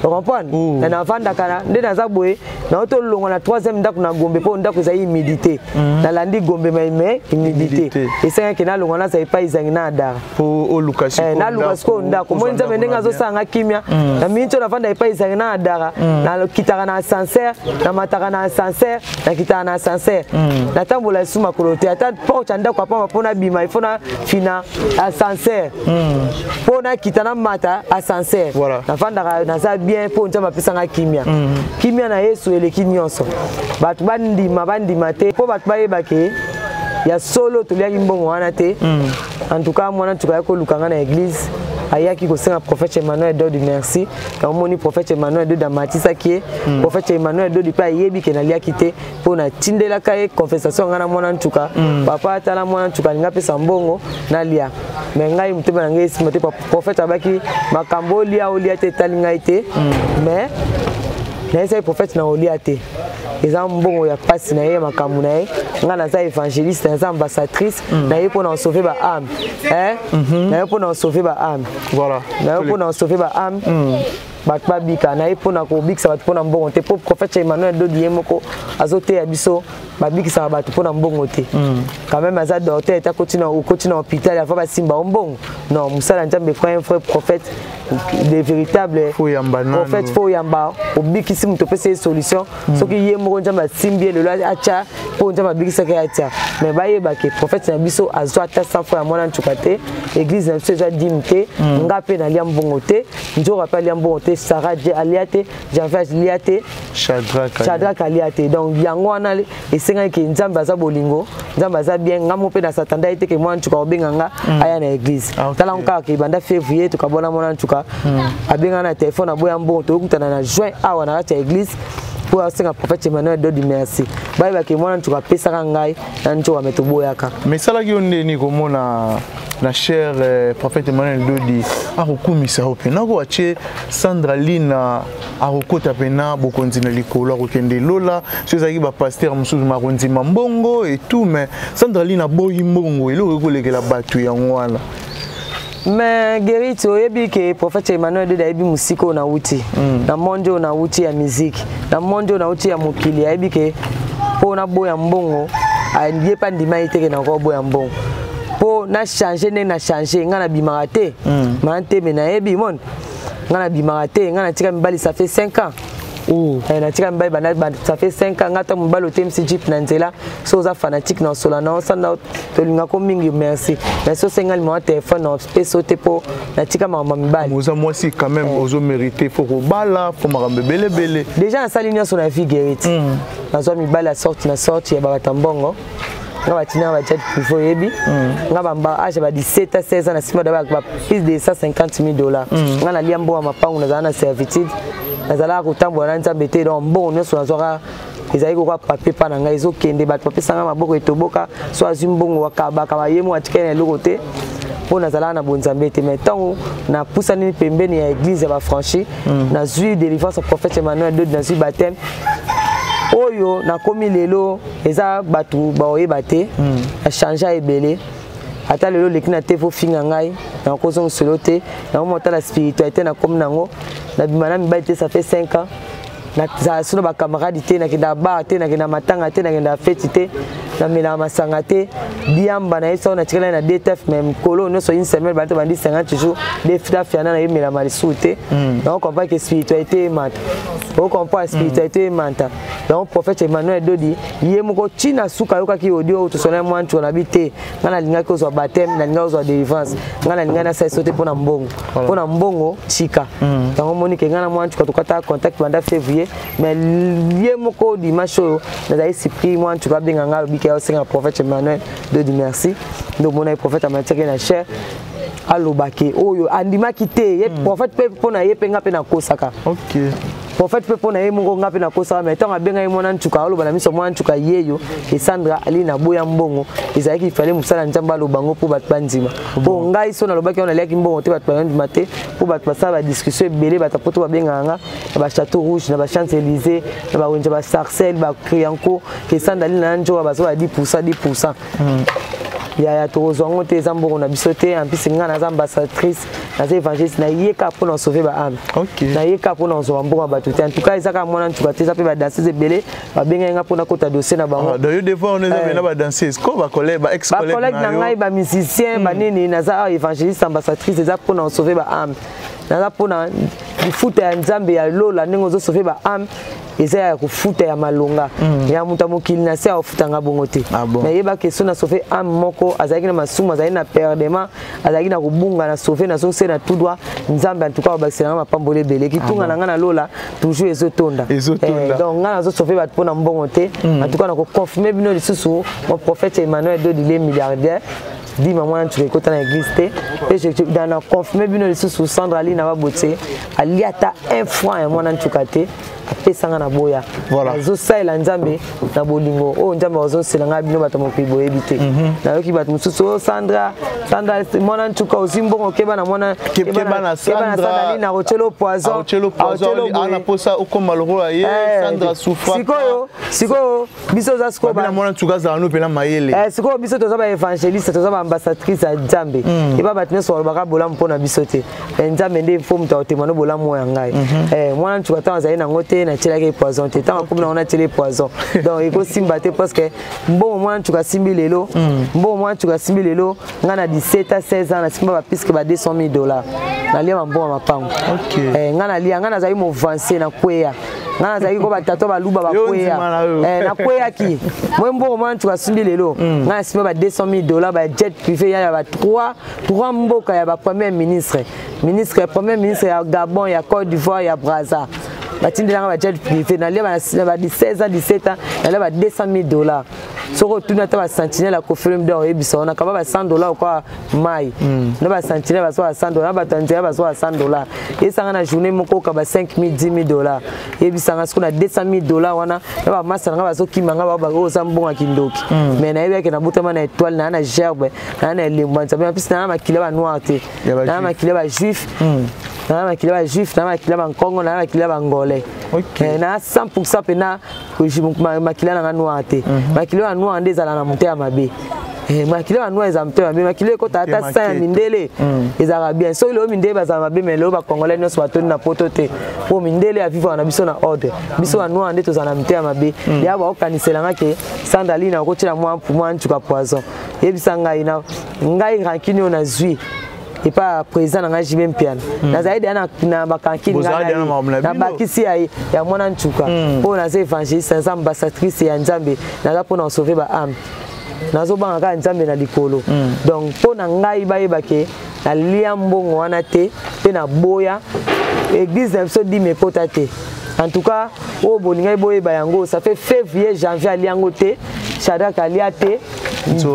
comprendre? Na navandaka nde naza boye, nao tolongwa na troisième ndako na Gombe mpo ndako ezali humidité. Nalandi Gombe mais humidité esengaki nalongwa, nazala epai ezangi na Adara. Naluka sikoyo ndako. Moi Nzambe ndenge azosala nga kimia na miniti oyo, navanda epai ezangi na Adara. Nakitaka na ascenseur, namataka na ascenseur, nakitaka na ascenseur, natambola esu makolo te. Ata porte ya ndako apamba mpo nabima, ifo nafina ascenseur mpo nakita, namata ascenseur. Navandaka, naza bien mpo Nzambe apesanga kimia. Kimia na Yesu eleki nyonso. Bato bandima, bandima te, mpo bato bayeba ke ya solo toliaki mbongo wana te. En tout cas mwana ntuka ayaki koluka nga na église, ayaki kosenga prophète Emmanuel Dodi merci. Yango moni prophète Emmanuel Dodi amatisaki ye. Prophète Emmanuel Dodi mpe ayebi ke naliaki te mpo natindelaka ye confession ngai na mwana ntuka. Papa atala mwana ntuka alingi apesa mbongo nalia, mais ngai motema na ngai esima te. Prophète abaki makambo olia olia te etali ngai te, mais nayesaki prophète na olia te, eza mbongo ya mpasi na ye, ya makambo na ye. Ngai naza évangéliste, naza ambassadrice na ye mpo na osauve ba âme, na ye mpo na osauve ba âme, na ye mpo na osauve ba âme, bato babika na ye, mpo na kobikisa bato mpo na mbongo te. Mpo prophète Emmanuel Dodi ye moko azoteya biso babikisaka bato mpo na mbongo te. Quand même aza docteur ete okoti na hôpital avant basimba o mbongo. Non, mosala Nzambe, quand un vrai prophète, de véritable prophète, fo oyamba obikisi moto, opesi ye solution. Soki ye moko Nzambe asimbi ye lelo atya mpo Nzambe abikisaki ye atya. Mais bayeba ke prophète na biso azwa ata 100 fois ya mwana ntuka te, église na biso eza dime te. Nga mpe nalia mbongo te, nzoka mpe alia mbongo te, Sara alia te, Janvier alia te. Shadrack alia te. Donc yango wana esengaki ke Nzambe aza bolingo, Nzambe aza bien. Nga mo mpe na satanda ye te ke mwana ntuka obenga nga aya na église. Tala ngo kaka ke banda février tokabwana, mwana ntuka abenga na telefone, aboya mbongo. Tokutana na juin awa na kati ya église mpo asenga prophète Emmanuel Dodi merci. Bayebake mwana ntuka apesaka ngai na nzoka, me toboyaka. Mais esalaki yo ndeni komona na cher prophète Emmanuel Dodi akokumisa yo mpena ko atie Sandra Lina akokota mpena bokonzi na likolo, akokende lola? So ezalaki bapasteur mosusu makondima mbongo et tout, mais Sandra Lina aboyi mbongo, eloko ekolekela bato yango wana. Mais Gerit, oyebi ke prophète Emmanuel Dede ayebi mosika oyo nauti, na monde oyo nauti ya musique, na monde oyo nauti ya mokili. Ayebi ke mpo naboya mbongo, ye mpe andima ye te ke nakoboya mbongo mpo na change ndenge na change. Ngai nabimaka te, maa te, me nayebi monde. Ngai nabimaka te, ngai natika mibali, ça fait 5 ans. Oh. Natika mibali banda, ça fait 5 ans. Ngai ata mobali otemisi jeep na nzela, so oza fanatique na osola na osanda, tolingako mingi, merci, mais so osenga limama telefone na opesa te mpo natika makambo ya mibali. Oza mwasi quand même, ozomérite, faut kobala, faut makambo ebelebele. Déjà nasali nyonso na vie, Gerit. Nazwa mibali ya sorte na sorte ya babata mbongo. Nga batinaka ba jet privé, oyebi nga bamba age ya ba 17 à 16 ans, na nsima da ba plus de 150 000 $. Nga nalia mbongo ya mapango, nazala na servitude, nazalaka kotambola na Nzambe te. Donc mbongo nyonso nazwaka ezalaki koka papier mpa na ngai ezokende. Bato bapesanga maboko etoboka, so azwi mbongo akabaka, bayemo atikali na eloko te, mpo nazalaka na bonzambe te. Mais ntango napusani pembeni ya église ya baaffranchis, nazwi délivrance ya prophète Emmanuel Dodi, nazwi baptême oyo nakomi lelo, eza bato baoyeba te. Achange ebele. Ata lelo oleki na te, fofinga ngai, nakozongiselo te. Nango motala spiritualité nakomi nango, nabima na mibali te, ça fait 5 ans. Nazala so na bacamarade te, nakenda bar te, nakenda matanga te, nakenda feti te, namelaka masanga te, diamba na ye so natikala na DTF. Mais mikolo nyonso, une semaine bandi bandi 50 jours dafiana nayemelama lisusu te. Nango comprendre ke spiritualité emata, ocomprendre spiritualité emata. Donc prophète Emmanuel Dodi ye moko ntina suka ayokaki audio oyo tosona mwa ntio na bi te. Ngai nalingaki kozwa baptême, nalingaki kozwa délivrance, ngai nalingaki nasala so te mpo na mbongo, mpo na mbongo tika yango. Moni ke ngai na mwa ntuka tokata contact banda février, mais ye moko dimanche oyo nazali surpris, mwa ntuka abenga ngai, alobi ke aosenga prophète Emmanuel Dodi merci. Nde omonaki prophète amatiaki na chair, alobaki oyo andimaki te ye prophète mpe mpo na ye mpe nga mpe nakosaka. Prophète mpe mpo na ye moko, nga mpe nakosaka. Mais ntango abengai mwana ntuka, aloba na miso mwana ntuka yeyo esandra ali na boya mbongo, ezalaki ifale mosala Nzambe aloba ngo mpo bato bandima. Mpo ngai so nalobaki wana naliaki mbongo te, bato bandima te, mpo bato basala badiscussion ebele. Bato poto babengaka nga na bachateau rouge, na bachamps élysées, na bawenze, basarcelles, bacrianco, ke sandali na nzoka bazwa ba 10 %, 10 %. Yaya, tokozwa yango te, eza mbongo na biso te. En plus ngai naza ambassadrice, naza évangéliste, naye kaka mpona sauver baâme, naye kaka mpona kozwa bambongo ya bato te. En tout cas eza kaka mwana ntuka te, eza mpe badanseuse ebele babengaki nga mpona kota dossier na bango. Donc yo devoir on eza na badanseuse ko bacollègue, ba ex collègue bacollègue na ngai, bamusicien, banini. Naza awa évangéliste ambassadrice, eza mpona kosauver baâme, naza mpona lifuta ya Nzambe ya lola. Ndenge ozosauver baâme eza ya kofuta ya malonga ya moto ya mokili na se akofutanga bongo te. Mais yebaka so na sauve âme moko azalaki na masumu, azalaki na perdement, azalaki na kobunga, na sauve, nazongise na tout droit, Nzambe en tout cas obakiselanga mapamboli ebele. Kitunga na ngai na lola toujours ezotonda. Donc ngai nazosauve bato mpo na mbongo te. En tout cas nakoconfirme bino lisusu, mon prophète Emmanuel Dodi le milliardaire dima mwana ntuka ekota na église te. Mpe na confirme bino lisusu, Sandra ali na babotie alia ata un franc ya mwana ntuka te, apesanga na boya. Nazosalela Nzambe na bolingo oyo Nzambe azosela ngai. Bino bato mokili boyebi te. Nayoki bato mosusu oyo Sandra, Sandra mwana ntuka ozwi mbongo, keba na mwana keba na Sandra na akotiela poison. Ana posa okoma lokola ye. Sandra souffra. Sikoyo biso oza sikoyo na mwana ntuka azala no mpena mayele. Sikoyo biso toza baévangéliste, toza baambassadrice ya Nzambe. Eba bato nyonso balobaka bolamu mpo na biso te. Nzambe nde fo moto akotema no bolamu oyo ya ngai. Mwana ntuka ntango azali nango te, natielaki poison te. Ntango akomi nango, natieli poison. Donc ekosimba te, parce que mbongo mwana ntuka asimbi lelo, mbongo mwana ntuka asimbi lelo, ngai na 17 à 16 ans nasimba bapuisque ba 200 000 $, nalia bambongo ya mapango. Ngai nalia, ngai nazali movanse, nakweya. Ngai nazalaki ko batata baluba bakweya, nakweyaki. Moi mbongo mwana ntuka asimbi lelo, ngai nasimba ba 200 000 $, ba jet privé ya ba 3 mboka ya bapremier ministre, ministre, premier ministre ya Gabon, ya Côte d'Ivoire, ya Braza. Batindelanga ba jet privé, nalia ba 16 ans, 17 ans, nalia ba 200 000 $. Soki otuni ata basentinelle ya Koffi Olomide, oyebisa wana kaba ba 100 $ okwa mai na basentinelle bazwa ba 100 $, na bato ya nzela bazwa ba 100 $. Esanga na journée moko oka ba 5 000, 10 000 $. Yebisanga soki na 200 000 $ wana na bamasa na nga bazokima nga, oyo oza mbongo ya kindoki. Mais nayebi ake nabutama na étoile, naa na gerbe, naa na elembo ya Nzambe, mpisi naa na makila banoir te, naa na makila bajuif, naa na makila bajuif, naa na makila bankongo, naa na makila bangolais, na 100% mpena makila nanga noir te. Makila ya noir nde ezala na motema mabe. Makila ya noir ezala motema mabe. Makila ekota ata sang ya mindele ezalaka bien. Soki lelo mindele bazala mabe, mais lelo bacongolais nyonso batondi na poto te, po mindele avivaka na biso na ordre. Biso ba noir nde tozala na motema mabe. Ya baokaniselanga ke Sandaline akotiela mwa ntuka poison. Yebisa ngai, na ngai rancune oyo nazwi epa président na ngai JB Mpiana, nazali deya na bakankini, nabakisi ya mwana ntuka, mpo naza évangéliste, naza ambassadrice ya Nzambe, naza mpona kosauve baâme, nazobanga kaka Nzambe na likolo. Donc mpo na ngai bayeba ke nalia mbongo wana te, mpe naboya. Église na biso dîme ekota te. En tout cas, oyo bolingai boyeba yango, ça fait février, janvier, alia yango te. Shadrack alia te,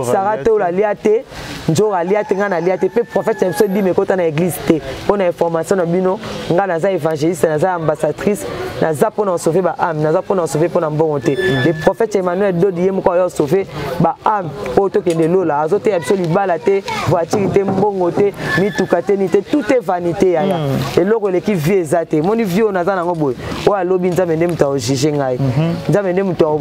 Sara te, oyo alia te, Nzora alia te, ngai nalia te, mpe prophète na biso dîme ekota na église te. Mpo na information na bino, ngai naza évangéliste, naza ambassadrice, naza mpona kosauve baâme, naza mpona kosauve mpo na mbongo te. Le prophète Emmanuel Dodi ye moko ayo sauve baâme oyo tokende lola. Azoteya biso libala te, voiture te, mbongo te, mituka te, ni te. Tout est vanité, yaya. Eloko eleki vie eza te. Moni vie oyo naza nango boye, oyo alobi Nzambe nde moto aojuge ngai, Nzambe nde moto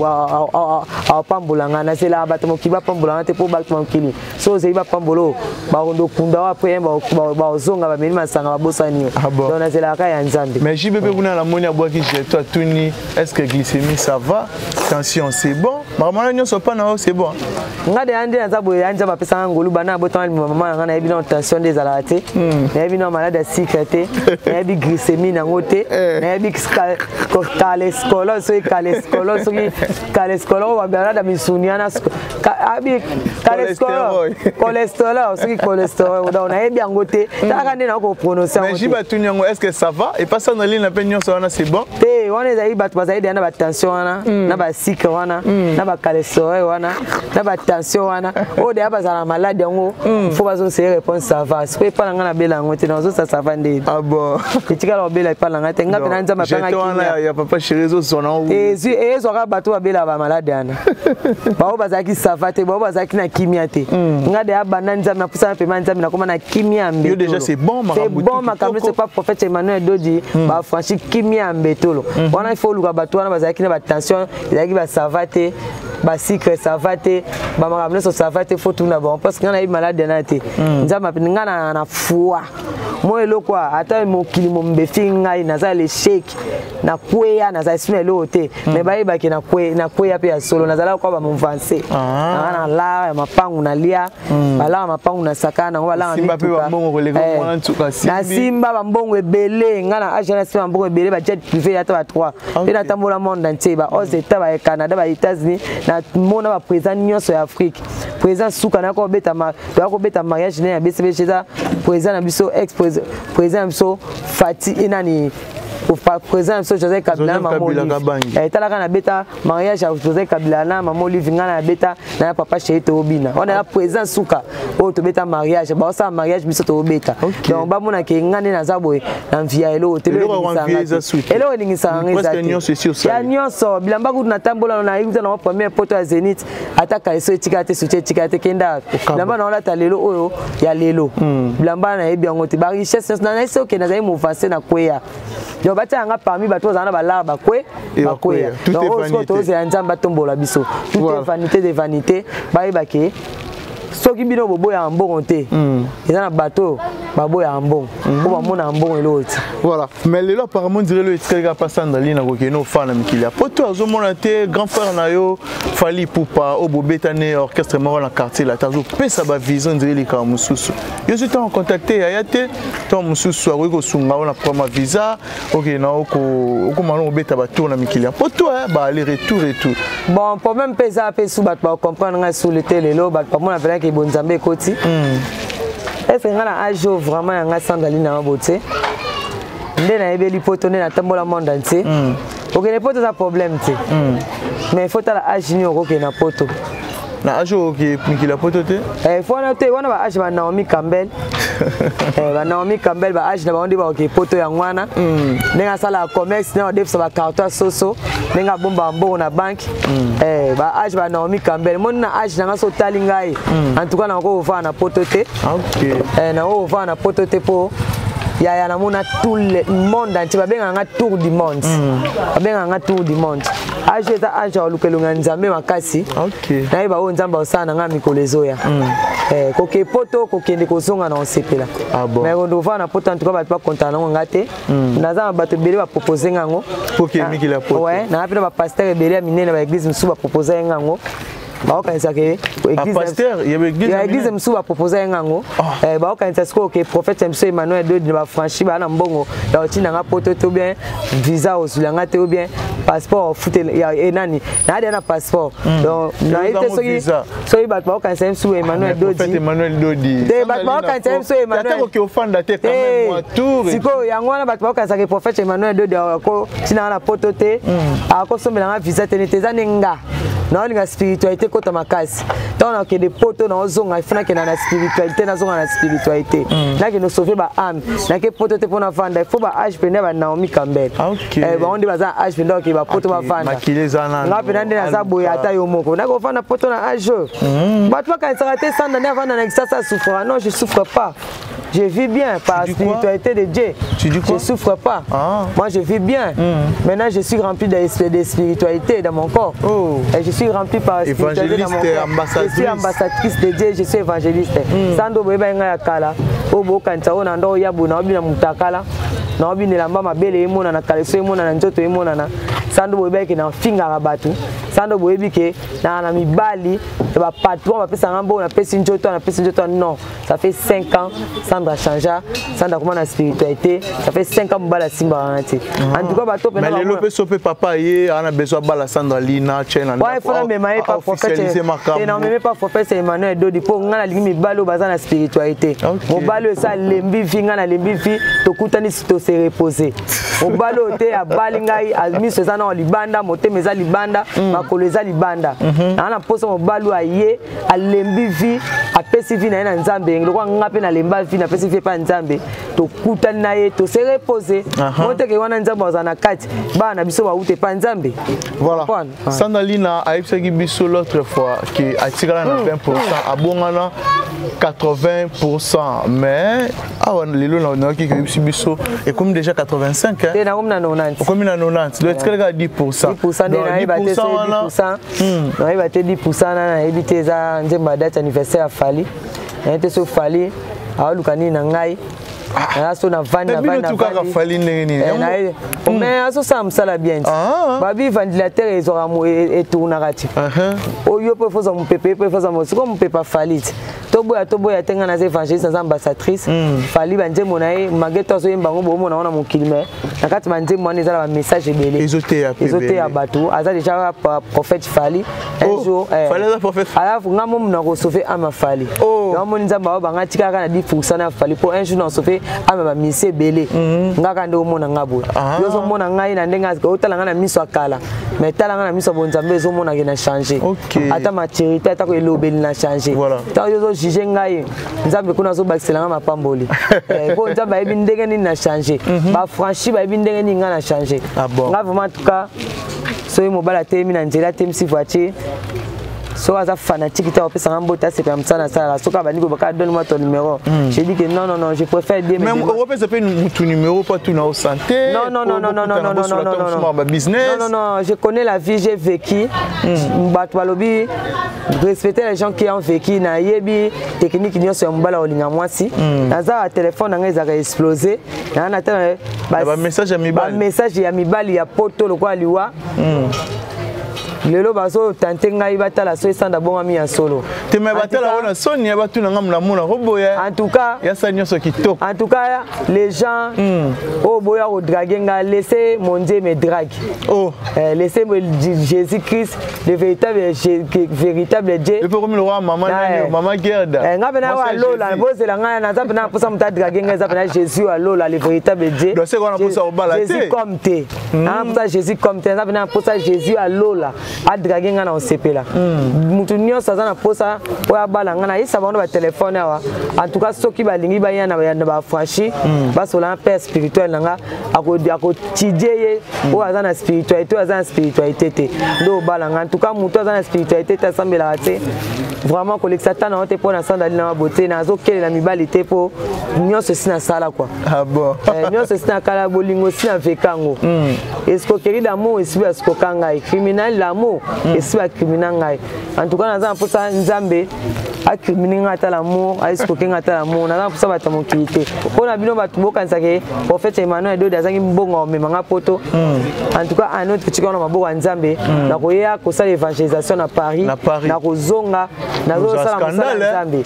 aopambola ngai. Nazelaka bato mokili bapambola ngai te, mpo bato mokili so ozali bapambola oyo bakondo okunda wa après baozonga, bameli masanga, babosani yo. Donc nazelaka ya Nzambe. Mais JBB kuna namoni abwaki jeton, atuni: est ce que glycémie ça va, tension c'est bon, makambo wana nyonso mpa na yo c'est bon? Nga deya nde naza boye ya Nzambe apesanga ngolu. Bana abotanga mama na nga, nayebi na tension nde ezalaka te, nayebi na malade ya sucre te, nayebi glycémie nango te, nayebi cholestérol, soki cholestérol, soki cholestérol oyo bamalade ya misuni wana, abi cholestérol, cholestérol, soki cholestérol, donc nayebi yango te. Talaka nde nakoprononce. Mais ji batuni yango: est ce que ça va? Epasa na lina mpe nyonso wana c'est bon? Te, wana ezali bato bazali deya na batension wana, na basucre wana, na bacholestérol wana, na batension wana, oyo deya bazala na malade yango, faut bazoseye réponse ça va. Sikoyo epa na ngai nabela yango te, nazosa ça va nde. Ah bon? Etikala kobela epa na ngai te. Ngai mpe na Nzambe. Apanga wana ya papa chéri ezozona. Ezwaka bato babelaka bamalade wana, bao bazalaki ça va te, bao bazalaki na kimia te. Ngai deya banda Nzambe napusana pema Nzambe, nakoma na kimia ya mbetolo. Déjà c'est bon. C'est bon, makambo c'est pas prophète Emmanuel Dodi bafranchi kimia ya mbetolo wana. Il faut oluka bato wana bazalaki na batension, ezalaki basava te, basucre ça va te, bamakambo nyonso ça va te, faut tuna bango, parce que ngai nayebi malade na te. Nzambe, ngai na foi mo eloko ata mokili mombefi ngai naza l'échec, nakweya, nazala sino eloko te, mais bayebaki nakweya mpe ya solo. Nazalaka kwa bamovance nanga na lar ya mapangu, nalia balar ya mapangu, na saka nango balar. Nasimba bambongo ebele. Ngai na age nasimba bambongo ebele, bajet privé ata ba 3, mpe natambola monde entier, ba os état, ba Canada, ba États-Unis, namona baprésident nyonso ya Afrique. Président suka toya kobeta mariage ne ya BCBG, eza président na biso, ex président na biso Fati nani, président na biso Joseph Kabila na mama Olive. Etalaka nabeta mariage ya Joseph Kabila na mama Olive, ngai na nabeta na ya papa chéri, toobina wana ya président suka oyo tobeta mariage, baosala mariage, biso toobeta. Donc bamonake ngai nde naza boye na mvia eloko te. Eloko elingisaka ngai eza te ya nyonso. Bilamba kutu natambola, nayebi nango première poto ya Zénith, ata kaleso etikala te, soutien etikala te. Kenda bilamba naolata lelo oyo ya lelo, bilamba nayebi yango te. Barichesse nyonso nayesi oke nazali movance na kweya. Donc batia yanga parmi bato bazala na balar bakwe bakweya. Donc oyo sikoyo tozela Nzambe atombola biso. Tout est vanité de vanité. Bayebake soki bino boboyaka mbongo te, eza na bato baboyaka mbongo mpo bamonaka mbongo eloko ti. Voilà. Mais lelo apparemment dire lelo etikali kaka pa Sandaline akokende ofana na mikili ya poto, azomona te grand frère na yo Fally Ipupa oyo bobetani orchestre moko na quartier la te, azopesa bavision ndire likambo mosusu. Yo soki ntango contacte yaya te, ntango mosusu akoki kosunga yo na problème ya visa, okende na okoma na kobeta batour na mikili ya poto, ba aller retour et tout. Bon, problème mpe eza mpe su bato bacomprendre ngai sule te. Lelo bato bamona mpenaki bonzambe ekoti. Est ce que ngai na age oyo vraiment yanga Sandaline na mabo te? Nde nayebeli poto, nde natambola monde entier. Okende poto eza problème te, mais faut tala age nini okokende na poto. Na age oyo oke mikili ya poto te? Fo wana te, wana ba age ba Naomi Campbell, ba Naomi Campbell, ba age na bango nde bakoke poto. Yango wana ndenge asalaka commerce, ndenge adefisa bacarton ya soso, ndenge abombaka mbongo na banque, ba age ba Naomi Campbell. Moni na age nanga, so otali ngai, en tout cas nakoki kovanda na poto te. Nakoki kovanda na poto te mpo yaya namona tout le monde entier. Babengaka nga tour du monde, babengaka nga tour du monde. Age eza age ya koluka elongi ya Nzambe makasi. Nayeba oyo Nzambe akosala na ngai mikolo ezoya. Koke poto, kokende kozonga na osepela. Ah bon. Mais kovanda na poto, en tout cas bato bakontana nango nga te. Naza na bato ebele bapropose nga yango. Po ke mikili ya poto. Ouais, naa mpe na bapasteur ebele ya minene, baeglise mosusu bapropose ye nga yango. Baokanisa ke pasteur ya baeglise ya église mosusu bapropose ye ngango. Baokanisa sikoyo ke prophète ya biso Emmanuel Dodi na bafranchi baa na mbongo ya kotinda nga poto te, ou bien visa ozwila nga te, ou bien passeport ofute enani naadea na passeport. Donc nayebi te soki soki bato baokanisa ye mosusu Emmanuel Dodi. Emmanuel Dodi. Te, bato baokanisa ye mosusu Emmanuel. Koki ofanda te quand même mwa tour. Sikoyo yango wana bato baokanisaka prophète Emmanuel Dodi akotinda nga na poto te, akosombela nga visa te. Nete eza nde nga naolinga spiritualité kota makasi. Ntango nakende poto, naozonga, ifo nakenda na spiritualité, nazonga na spiritualité, nakende sauver baâme. Nake poto te mpo navanda, ifo ba age pende ya ba Naomi Campbell. Bango nde baza na age pende bakende bapoto bavanda. Makili eza nano. Nga mpena nde naza boye, ata yo moko nakofanda poto na age oyo, bato bakanisaka te Sandra nde avanda na Kisasa asouffrira. Non, je souffre pas, je vis bien par Tu dis quoi? spiritualité de Dieu. Tu dis quoi? Je souffre pas. Moi, je vis bien. Maintenant, je suis rempli de spiritualité dans mon corps. Oh. Et je suis rempli par la spiritualité dans mon Évangéliste, corps. ambassadrice. Je suis ambassadrice de Dieu, je suis évangéliste. Sando boyeba nga ya kala. Oyo bokanisa oyo na ndo ya bo na obina mutakala. Na obina elamba mabele emonana, kaleso emonana, nzoto emonana. Sando boyeba ke na fingaka bato. Sando boyebi ke na mibali ya bapatron bapesanga mbongo, napesi nzoto, napesi nzoto. Non, ça fait 5 ans Sandra changea, Sandra koma na spiritualité. Ça fait 5 ans mobali asimbaka nga te. En tout cas bato Mais lelo mpe so mpe papa ye ana besoin bala Sandra Lina tien na Ouais, faut namema ye pa prophète makambo. Nameme pa prophète Emmanuel Dodi mpo ngai nalingi mibali oyo baza na spiritualité. Mobali oyo esa alembi vie, ngai nalembi vie, tokutani, tose repose. Mobali oyo te abali ngai, miso eza nao libanda, motema eza libanda, makolo eza libanda. Naa na mposa mobali oyo aye alembi vie, apesi vie na ye na Nzambe, lokola nga mpe nalemba vie, napesi vie epai ya Nzambe. Tokutani na ye, tose repose. Moteke wana Nzambe azala na kati, bana na biso bauta epai Nzambe. Voilà. Comprendre? Ah. Sandra Lina ayebisaki biso l'autre fois ke atikala na 20, abongana 80, mais awa lelo nayoki koyebisi biso ekomi déjà 85, hein? Te, nakomi na 90. Okomi na 90, donc etikali kaka 10. 10 nde Donc, nayeba te. 10 Soki wana 10, nayeba te. 10 wana nayebi te, eza nzembo ya date anniversaire ya Fally. Nayebi te soki Fally aoluka nini na ngai. Naza so navandi. Mais bino tu kaka Fally ndenge nini? Mais azosala mosala bien ti. Babi ventilateur ezwaka etournaka ti. Oyo mpo efozwa mopepe, mpo efozwa sikoyo mopepe afali ti. Toboya, toboya te, ngai naza évangéliste, naza ambassadrice. Fally, banzembo na ye mageto azoyemba yango, boomona ngo na mokili, mais na kati banzembo wana eza na bamessage ebele. Ezoteya pe. Ezoteya ebele. Bato aza déjà prophète Fally un Oh, jour Fally aza prophète. Alafu nga momu na kosauve âme Fally. Oh. Namoni Nzambe ayo banga tika kaka na 10 na Fally mpo un jour na sauve âme bamisi ebele. Nga kaka nde omona nga boye. Yo ozomona ngai na ndenge otala ngai na miso ya kala, mais tala ngai na miso ya bonzambe, ezomonake na change. Ata maturité, ata elobeli na change. Ntango yo ozojuge ngai, Nzambe kuna azobakisela ngai mapamboli. Po Nzambe ayebi ndenge nini na change, bafranchi bayebi ndenge nini ngai na change. Ah bon. Nga vraiment, en tout cas, soki mobali atelemi na nzela, atelemisi voiture, soki aza fanatique te, apesanga mbote, asepela mosala nasalaka. Soki abandi kobaka: "Donne moi ton numéro", j'ai dit que non, non, non, je préfère dire Mais okopesa mpe mutu numéro mpo atuna o santé? Non, non, non, non, non, non, non, non, non, non. Babusiness. Non, non, non, je connais la vie, j'ai vécu. Bato balobi respecter les gens qui ont vécu. Nayebi technique nyonso ya mobali olinga mwasi. Naza na telefone na ngai ezalaka explosé. Naa na tala Bamessage ya mibali. Bamessage ya mibali ya poto lokola liwa. Lelo bazotante ngai, batala so esanda bongami ya solo. Te, me batala wana soni ya batuna nga molamu na koboya. En tout cas, yasa nyonso kitoko. En tout cas, les gens oyo boya kodraguer nga, laissez mon Dieu me drague. Oh. Laissez Jésus-Christ, le véritable, véritable Dieu. Epe komi lokwa mama nani, mama Gerda. Nga mpena oyo alola, bozela ngai, naza mpena mposa moto adraguer ngai, eza mpena Jésus oyo alola, le véritable Dieu. Donc, c'est wana mposa obala te. Jésus comme te, na mposa Jésus comme te, naza mpena mposa Jésus alola adraguer ngai na osepela. Motu nyonso aza na mposa oyo abala ngai, nayesa bango na batelefone awa. En tout cas, soki balingi baya na bafranchi, basola na père spirituel na nga, akotidie ye oyo aza na spiritualité, oyo aza na spiritualité te nde obala nga. En tout cas, motu aza na spiritualité te, asambelaka te, vraiment kolekisa ta na yo te mpo na sandali na bote. Nazokelela mibali te, mpo nyonso esi nasala kua. Ah bon. Nyonso esi nakala, bolingo esi na veka yango, escroquerie d'amour esi basikoka ngai, criminel d'amour esi bacrimina ngai. En tout cas, naza na mposa Nzambe acrimine ngai ata l'amour, aescroquer ngai ata l'amour. Naza na mposa bato ya mokili te. Mpo na bino bato bokanisaka prophète Emmanuel Dode azangi mbongo omema nga poto, en tout cas ano totika wana maboko ya Nzambe. Nakoya kosala évangélisation na Paris, nakozonga, nazosala mosala ya Nzambe.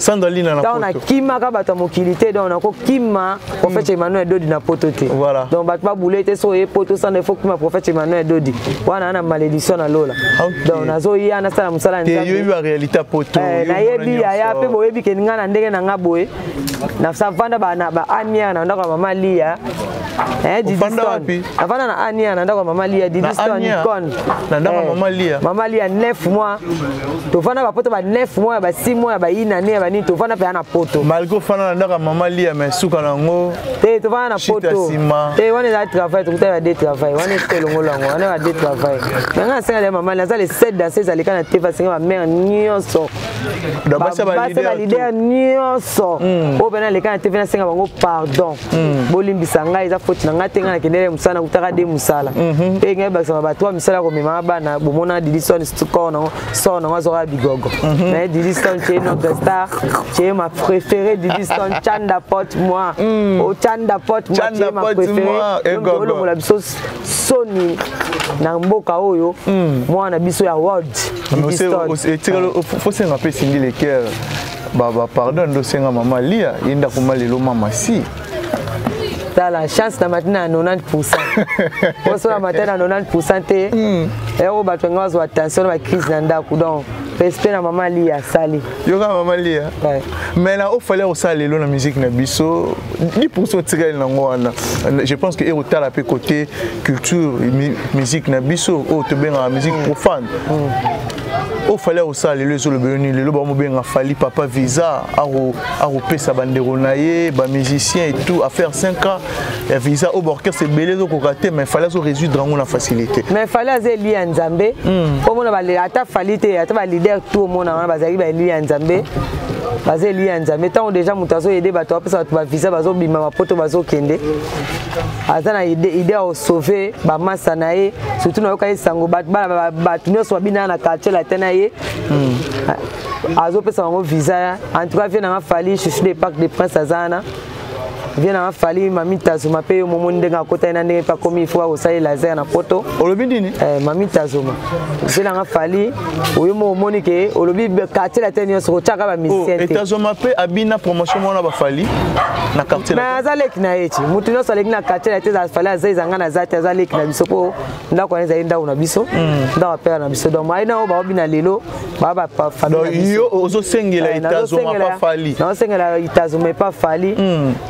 Ntango nakimaka bato ya mokili te, donc nakokima prophète Emmanuel Dodi na poto te. Donc bato babule te, so oye poto sanda, il faut kima prophète Emmanuel Dodi wana na malédiction na lola. Donc nazoya nasala mosala ya Nzambe. Nayebi yaya mpe boyebi ke nga na ndenge na nga boye navanda ba ania na ndako ya mama Lia. Navanda na ania na ndako ya mama Lia, Didiston Icone. Na ndako ya mama Lia. Mama Lia, 9 mois tovanda bapoto, ba 9 mois ya ba 6 mois ya ba inane ya banini, tovanda mpe ya na poto. Malgré ofanda na ndako ya mama Lia, mais suka nango. Te, tovanda na poto te, wana eza travail, tokutaki ba de travail wana, esika elongolo yango wana ba de travail. Mais nga nasenga ya mama, naza le 7 danse ezaleka na te, basenga bamare nyonso, basi baleader nyonso oyo mpena aleka na TV, nasenga bango pardon, bolimbisa ngai, eza faute na ngai te. Ngai nakendele mosala, nakutaka de mosala mpe ngai bakisama bato wa misala komemaka bana. Bomona Didison corps nango, sort nango azwaka bigogo. Mais Didison, tu es notre star, tu es ma préférée. Didison Chanda, porte moi, oh Chanda, porte moi, tu es ma préférée. Olongola biso soni na mboka oyo, mwana biso ya world. Fosenga mpe Cindy Le Cœur bapardon, nde osenga mama Lia ye ndako ma lelo mama si. Tala chance na matin na 90, poso na matin na 90 te, eyoko bato bango bazwa tension na bacrise na ndako. Donc respect na mama Lia asali. Yoka mama Lia, mais na ofali kosala lelo na musique na biso 10 otikali nango wana. Je pense que ekotala mpe côté culture musique na biso oyo tobengaka musique profane. Ofali akosala lelo, ezolobela nini lelo? Bamobenga Fally papa visa, akopesa bandeko na ye bamusicien et tout, affaire 5 ans ya visa oyo baorchestre ebele ezokoka te, mais Fally azorésoudre yango na facilité. Mais Fally aza eli ya Nzambe. Omona ata Fally te, ata baleader tout omona wana bazalaki baeli ya Nzambe, baza eli ya Nzambe. Ntango déjà moto azoyede bato, apesa bato bavisa, bazobima bapoto, bazokende, aza na idée ya kosauver bamasa na ye. Surtout nayoka ye sango, bato nyonso babinaka na quartier latin na ye, azopesa bango visa. En tout cas, vieux nanga Fally, chouchou de Parc de Prince, aza wana vieux nanga Fally. Mami Tazoma mpe yo momoni ndenge akotaki na ndenge mpe akomi ifo akosali laser na poto. Olobi nini? Mami Tazoma, vieux nanga Fally, oyo mo omoni ke olobi quartier latin nyonso kotiaka bamusicien te. Etazoma mpe abina promotion mwana bafali na quartier. Mais aza leki na ye ti, motu nyonso aleki na quartier latin eza Fally, aza ezanga na aza te, aza leki na biso, mpo ndako wana ezali ndako na biso, ndako apere na biso. Donc aye na oyo baobina lelo baa bafamille. Yo ozosengela Itazoma pa Fally. Nazosengela Itazoma epa Fally.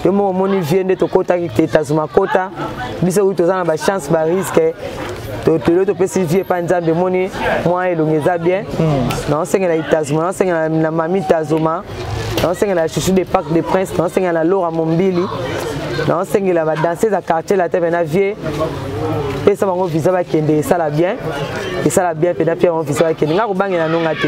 Yo moko omoni vieux nde tokotaki te, Itazoma kota biso kuyi, toza na bachance, barisque tolo topesi vieux epa Nzambe, emoni mwa elongo eza bien. Naosengela Itazoma, naosengela na mami Tazoma, naosengela chouchou de Parc de Prince, naosengela na Lora Mombili, naosengela badanseuse ya quartier latin mpena vieux pesa bango visa bakende, esala bien, esala bien mpena pia bango visa bakende. Nga kobangela nonga te,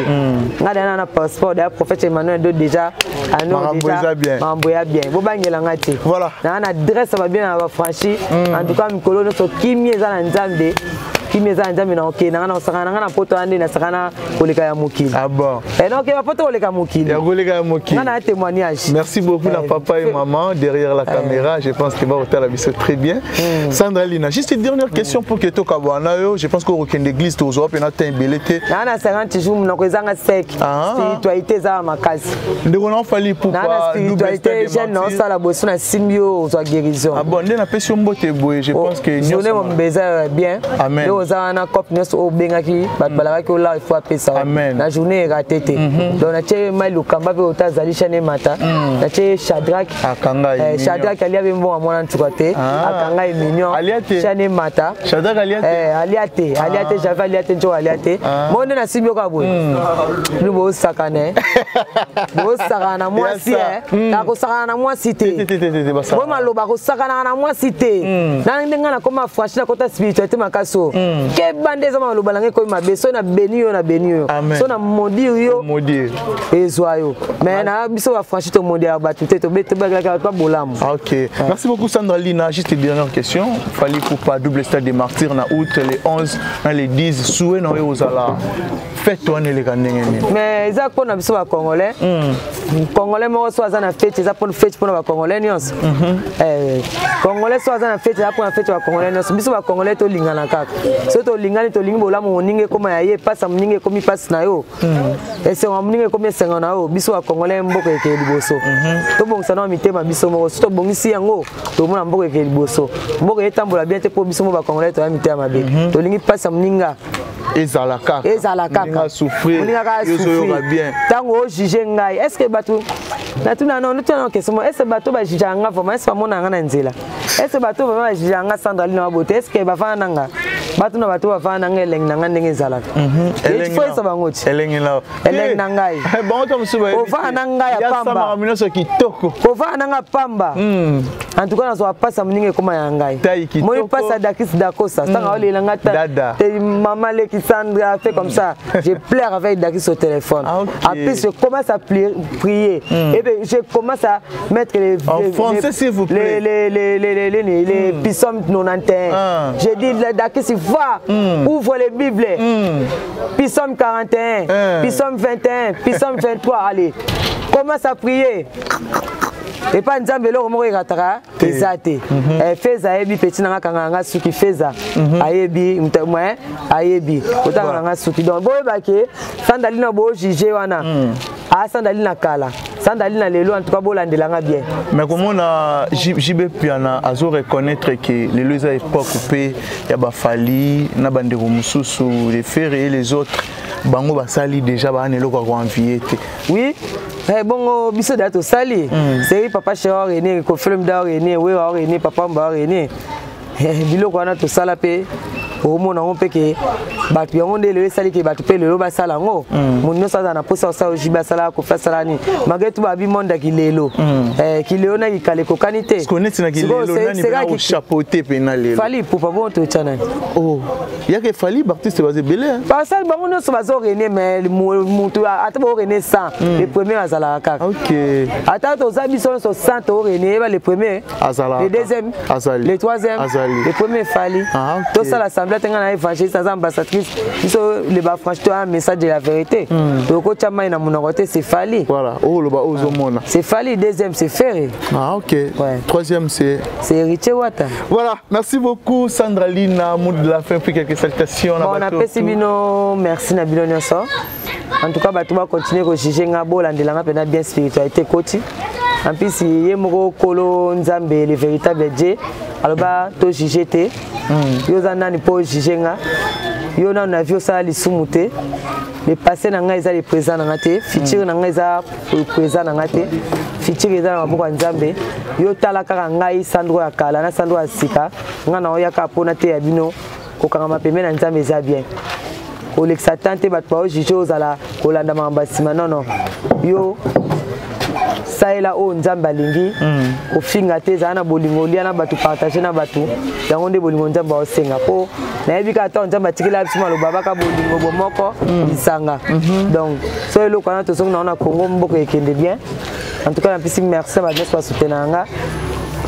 nga daya na passeport daya prophète Emmanuel do déjà ano déjà makambo ya bien, bobangela nga te. Naa na adresse babien na bafranchi. En tout cas, mikolo nyonso kimi eza na Nzambe. Kimi eza ya Nzambe, na okende nanga na kosakana na nga na poto wana nde nasakana koleka ya mokili. Ah bon. Eh, na okende poto koleka mokili. Ya koleka ya mokili. Nga na témoignage. Merci beaucoup na papa et maman derrière la caméra. Je pense que baotala biso très bien. Sandra Lina, juste une dernière question pour que tokabwana yo. Je pense que okende église tozwa mpe na temps ebele te. Naa na 50 jours, monoko ezanga sec. Ah. Spiritualité eza makasi. Ndeko na Fally Naa na Ipupa, double stade spiritualité de jeune, martyrs. naosala boso na simbi yo, ozwa guérison. Ah bon, nde napesi yo mbote boye, je pense que journée nyonso mobimba eza bien. Amen. Nde oza wana, cope nyonso oyo obengaki bato balakaki ola, il faut apesa yo. Amen. Na journée erate te. Donc natie mai lokamba mpe ota azali chaine emata, natie Shadrak. Akanga ye Eh, mignon. Shadrak alia mpe mbongo ya mwana ntuka te. Ah. Akanga ye mignon. Alia te. Chaine emata. Shadrach alia te. Eh, alia te, alia te, Javel alia te, njo alia te. Mo nde nasimbi yoka boye, bino bosakana, eh. Bosakana na mwasi. Yasa. Eh. Nakosakana na mwasi te. Te, te, te, te, te, basala. Bo maloba kosakanaka na mwasi te. Na ndenge nga nakoma franchi, nakota spiritualité makasi oyo, keba nde eza maloba na ngai ekomi mabe. Soki na beni yo, na beni yo. Amen. So na maudire yo, Maudire. Ezwa yo. Mais na biso bafranchi, tomodiaka bato te, tobakelaka bato babolamu. Ah, ok. Merci beaucoup Sandra Lina. Juste une dernière question. Fally Ipupa, double stade des martyrs na août, les 11, na les 10. Souhait na yo ozala. Fête toi ne les ndenge nini? Mais eza mpona biso bacongolais. Congolais moko so aza na fete, eza mpona fete mpona bacongolais nyonso. Eh, congolais so aza na fete, eza mpona fete ya bacongolais nyonso. Biso bacongolais tolingana kaka. So tolingani, tolingi bolamu moninga ekóma ya ye, mpasi ya moninga ekomi mpasi na yo, esengo ya moninga ekomi esengo na yo. Biso bacongolais, mboka ekeye liboso. Tobongisa na mitema biso moko. So tobongisi yango, tomona mboka ekeye liboso. Mboka etambola bien te mpo biso mo bacongolais toya mitema mabe, tolingi mpasi ya moninga Ezala kaka. Ezala kaka. Moninga souffrir. Moninga kaka Yo ozoyoka souffrir. bien. Ntango ojuge ngai, est ce que bato natuna no natuna no question mo, est ce que bato bajugeaka nga vraiment? Est ce bamona nga na nzela? Est ce que bato vraiment bajugeaka nga Sandra Lina babote? Est ce que bafanda na nga? Bato na bato bafanda na nga, elengi na nga ndenge ezalaka, faut yesa bango ti. Elengi na. Elengi na ngai. Bango to mosusu bayebi te. Kovanda na ngai ya Ya pamba. samaka nyonso kitoko. Kovanda na nga pamba, en tout cas nazwa mpasi ya moninga ekóma ya ngai. Tai kitoko. Moni mpasi ya Dakis Dakosa ntango aolela nga Dada. Te maman leki Sandra fait comme ça, je pleure avec Dakis au téléphone. Ah, ok. En plus je commence à prier et puis je commence à mettre les En français, s'il vous plaît. les psaumes 91. Ah. Je dis, Dakis, va, ouvre les Bibles, psaume 41, Ah. psaume 21, psaume 23, allez, commence à prier. Epa Nzambe, eloko moko ekataka eza te. Eh, Feza ayebi, peti nanga kanga nga suki. Feza ayebi moyen ayebi kotanga nanga suki. Donc boyeba ke Sandali na bojuge wana, a Sandali na kala, Sandali na lelo, en tout cas bolandelanga bien. Mais komona JB Piana azo reconnaître que lelo eza époque mpe ya baFally na bandeko mosusu, les Ferre et les autres, bango basali déjà, baa na eloko ya koenvie te. Oui. Eh, bongo biso deya tosali seri papa chéri orene, Koffi Olomide orene, Wera orene, papa Mba orene. Biloko wana tosala mpe, omona yango mpe ke bato yango nde lelo esali ke bato mpe lelo basala yango. Moto nyonso aza na mposa osala. Ojibe asala, Kofi asala nini, malgré tout babi monde ya kilelo. Eh, kilelo na kikala ekokani te. Neti na Sikoyo, kilelo, nani seka mpena ochapeauté mpena lelo? Fally Ipupa. Bongo totya nani? Oh, yaka eFally, baartiste baza ebele, hein. Basali bango nyonso bazorene, mais mutu ata baorene 100, le premier azalaka kaka. Ata toza biso nyonso 100, toorene, yeba le premier. Azalaka. Le deuxième. Azali. Le troisième. Azali. Le premier Fally. Ah, ok. Tosala assemblée te, ngai na évangéliste, aza ambassadrice. Biso le bafranchi to un message de la vérité, tokotya mai na monoko te. C'est Fally. Voilà, oyo oloba, oyo ozomona. C'est Fally, deuxième c'est Ferre. Ah, ok. Troisième, c'est? C'est Héritier Wata. Voilà, merci beaucoup Sandra Lina. Mot de la fin, puis quelques salutations na Bon, bato napesi tout. bino merci na bino nyonso. En tout cas bato bacontinue kojuge nga, bolandelanga mpena bien. Spiritualité ekoti. En plus ye moko kolo Nzambe, le véritable Dieu, aloba tojuge te. Yo oza nani mpo ojuge nga? Yo nano na vie osala lisumu te. Le passé na ngai eza le présent na nga te, futur na ngai eza présent na nga te. Futur eza na maboko ya Nzambe. Yo tala kaka ngai Sandro ya kala na Sandro ya sika. Ngai na oyaka mpona te ya bino kokangama pembeni na Nzambe eza bien. Kolekisa tan te, bato baojuge, ozala kolanda makambo ya nsima. Nono, yo salela oyo Nzambe alingi. Kofinga te, ezala na bolingo, olia na bato, partage na bato. Yango nde bolingo Nzambe aosenga. Mpo nayebi kaka ntango Nzambe atikela biso maloba baka bolingo, bomoko, lisanga. Donc so eloko wana tozongi nango na Congo, mboka ekende bien. En tout cas napesi merci na bato nyonso basoutenaka nga.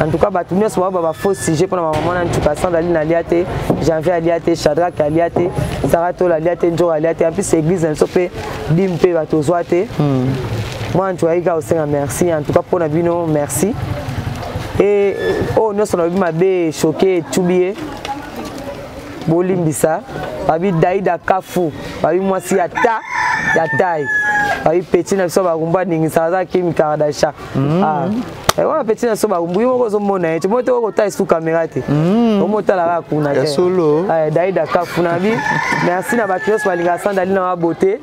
En tout cas, bato nyonso baoba ba faux sujet mpona bamama na ntuka. Sandra Lina alia te, Janvier alia te, Shadrack alia te, Saratola alia te, Njora alia te. En plus, église na biso mpe dime mpe bato ozwa te. Mwana ntuka ayiki kosenga merci. En tout cas, mpona bino, merci. E oyo nyonso nalobi mabe, choke, etubi ye, bolimbisa. Babi Daida Kafu, babi mwasi ya ta ya tai, babi petit na biso barumbu aningisaka, aza Kimi Kardashian. Ah. Eh, wana petit na biso barumbu, yo moko ozomona ye te, mo te okota esu caméra te, omotala kaka kuna te. Solo. Eh, Daida Kafu na bi merci na bato nyonso balingaka Sandali na wa beauté.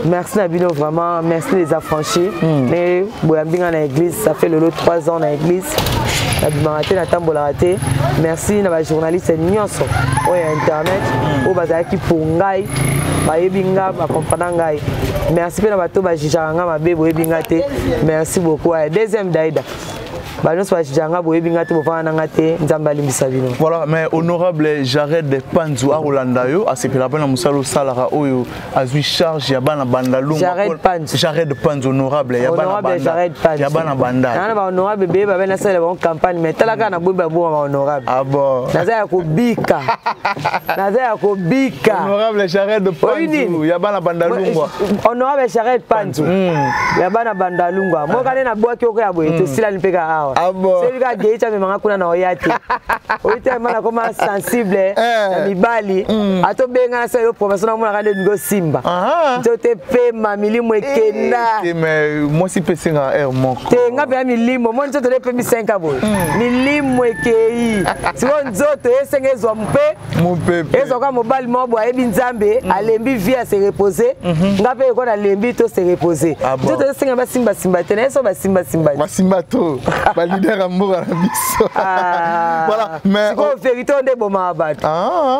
Merci na bino vraiment, merci les affranchis. Mais boyambi nga na église, ça fait lelo 3 ans na église. Nabimaka te, natambolaka te. Merci na bajournaliste nyonso oyo ya internet oyo bazalaki pour ngai, bayebi nga, bacomprena ngai. Merci mpe na bato bajugeaka nga mabe, boyebi nga te. Merci beaucoup. Deuxième Daida, banyonso bajugeaka nga, boyebi nga te, bovanda na nga te, Nzambe alimbisa bino. Voilà, mais honorable Jared Panzu arolanda yo, asepela mpe na mosala osalaka oyo azwi charge ya bana Bandalungwa. Jared Panzu. Jared Panzu, honorable ya bana Honorable Jared Panzu. Ya bana Banda. Nana ba honorable bebe babe nasala bango campagne, mais tala kaka na boyi babonga ba honorable. Ah bon. Naza ya kobika. Naza ya kobika. Honorable Jared Oyi nini? Panzu ya bana Bandalungwa. Honorable Jared Panzu ya bana Bandalungwa. Moka nde nabwaki oko ya boye, tosilani mpe kaka awa. Ah bon. Soki kaka gei amemanga kuna na oya te. Oyi te, ma nakoma sensible na mibali. Atobenga na sala yo promotion, namonaka nde ningo simba. Nzoto epema, milimo ekenda. Te, mais mwasi mpe esengaka aire moko. Te, nga mpenza milimo mo nzoto nde epemi 5 boye, milimo ekei. Sikoyo nzoto esenga ezwa mpe mopepe. Ezwaka mobali moko boye ayebi Nzambe, alembi vie, ase repose. Nga mpe eko nalembi to se repose. Ah bon. Nzoto esenga basimbasimba te, naye so basimbasimba te. Basimba to baleader ya mboka na biso. Ah. Voilà, mais sikoyo vérité oyo nde ebomaka bato.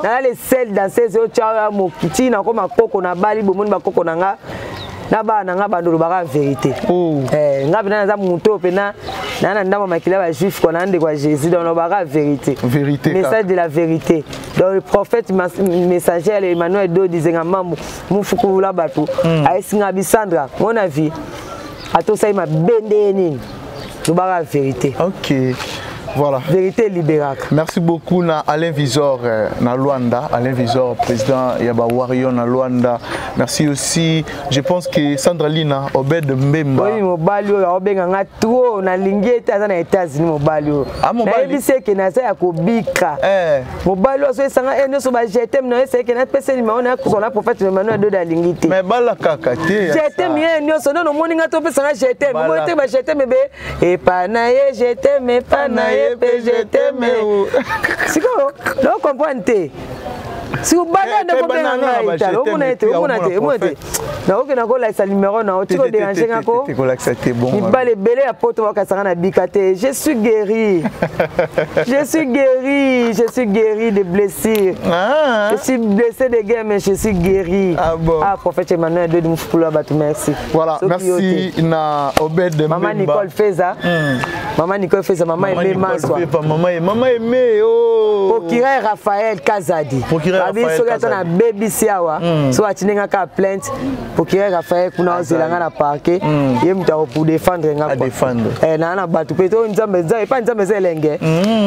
Naza le seul danseuse oyo tya ya mokiti nakoma koko na bali, bomoni bakoko na nga na bana na nga bando olobaka vérité. Oh. Eh, nga mpena naza moto oyo mpena naa na ndambo makila ya bajuif kua, na ndeko ya Jésus, donc nalobaka vérité. Vérité. Message de la vérité. Donc le prophète messager Emmanuel Dodi Zenga Mambu mufukula bato ayesi nga bisandra mon avis, atosali mabe nde nini, lobaka vérité. Ok, voilà. Vérité libéraka. Merci beaucoup na Alain Visor na Luanda, Alain Visor, président ya ba Warrior na Luanda. Merci aussi, je pense que Sandra Lina, Obed Mbemba. Oyo mobali oyo aobenga nga trop, nalingi ete aza na États-Unis, mobali oyo. Ah, mobali. Nayebisi eke naza ya kobika. Mobali oyo azoyesanga e nyonso bajetem na ye, seke napesa nimero na kozala prophète Emmanuel Dodo, alingi te. Mais bala kaka te. Jetem ye nyonso nde nomoni nga topesanga jetem. Bala. Omoni te bajetem ebe epa na ye, jetem epa na ye mpe jetem. Sikoyo nocomprendre te, siko banda nde Eh, kobenga bana na ngai ba tala jetem omona et ete puis omona te aomona omona te nakokenda kolakisa numero na yo, tiko dérange nga ko. Te, kolakisa te, bon. Mibale ebele ya poto bakasanga na bika te. Je suis guéri, je suis guéri, je suis guéri de blessures. Je suis blessé de guerre, mais je suis guéri. Ah bon. Ah, prophète Emmanuel Dodi Mufukulu ya bato, merci. Voilà, Soki yo te. merci na Obed Mama Mbemba. Nicole Feza, Mama Nicole Feza, mama Maman Aimé Nicole Maswa. Fepa, maman Aimé, maman Aimé, oh. Procureur Raphaël Kazadi. Procureur Babi Raphaël soki ata Kazadi. nabebisi awa, so atindi nga kaka plainte, procureur Raphaël kuna ozela nga na parquet, ye moto akodéfendre nga quoi. Adéfendre. Eh, naa na bato mpe to Nzambe, Nzambe epa Nzambe eza elenge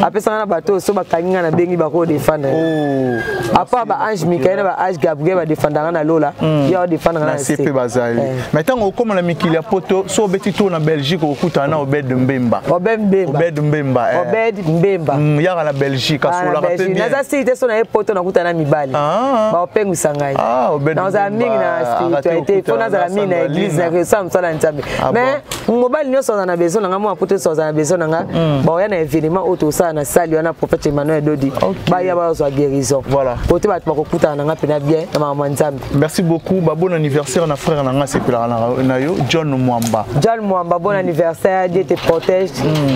apesanga na bato oyo so bakangi nga, nabengi bakodéfendre. Oh. Apa ba ange Mikael na ba ange Gabriel badéfendanga na lola, ye aodéfendre nga Na se mpe bazali. Mais ntango okóma na mikili ya poto, so obeti tour na Belgique, okokutana na Obed Mbemba. Obed Mbemba. Obed Mbemba, eh. Obed Mbemba. Yaka na Belgique, Ah, na asolaka mpe Belgique. bien. Naza sili te, so na ye poto nakuta na mibali baopengwisa ngai. Ah, Obed Nazala Mbemba, mingi na spiritualité, arate fo nazala mingi na okutana na église, na Sandra kosala mosala ya Nzambe. Ah Mais mobali nyonso aza na besoin na nga, mwa poto nyonso aza na besoin na nga, baoya na événement oyo tosala na sali wana, prophète Emmanuel Dodi. Baya bazwa guérison. Voilà. Kote bato bakokutana na nga mpena bien na makambo ya Nzambe. Merci beaucoup, ba bon anniversaire na frère na nga sepelaka na yo, John Mwamba. John Mwamba, bon anniversaire, Dieu te protège.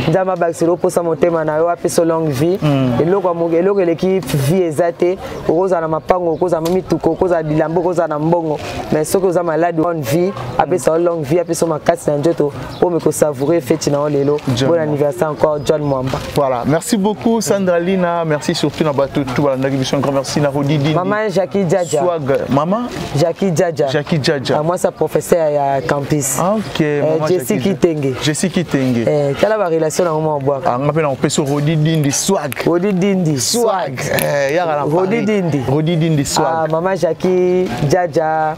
Nzambe abakisela oposa motema na yo, apesa longue vie. Eloko eloko eleki vie eza te. Okozala na mapango, okozala na mituka, okozala bilamba, okozala na mbongo, mais soki oza malade. Bonne vie, apesa yo longue vie, apesa yo makasi na nzoto po omeka osavoure feti na yo lelo. John Bon Mwamba. anniversaire encore, John Mwamba. Voilà, merci beaucoup Sandra Lina, merci surtout na bato tout balandaki biso, un grand merci na Rodi Dindi. Mama Jackie Djadja. Swag, maman Jackie Djadja. Jackie Djadja. Ah, moi sa professeur ya campus. Ah, ok, Eh, maman Jessie Jackie Kitenge. Jessie Kitenge. Eh, tala. barelation nango mwa bwaka. Ah, nga mpe nakopesa Rodi Dindi swag. Rodi Dindi swag. Eh, yaka na Rodi Dindi. Rodi Dindi swag. Ah, mama Jackie Jaja,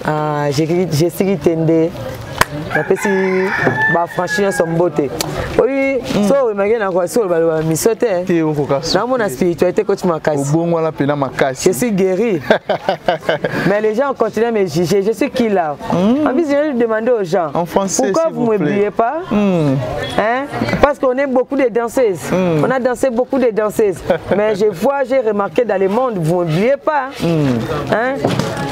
ah, Jessica Tende, napesi bafranchi nyonso mbote. Oyi so oyemaki na kwa so baloba miso te. Te okoka. Namona spiritualité koti makasi. Obongwana mpena makasi. Je suis guéri. Mais les gens continuent à me juger. Je suis qui là? En plus, je vais demander aux gens. En français, pourquoi s'il vous vous ne plaît. m'oubliez pas? Hein? Parce qu'on est beaucoup de danseuses. On a dansé beaucoup de danseuses. Mais je vois, j'ai remarqué dans le monde, vous ne m'oubliez pas. Hein?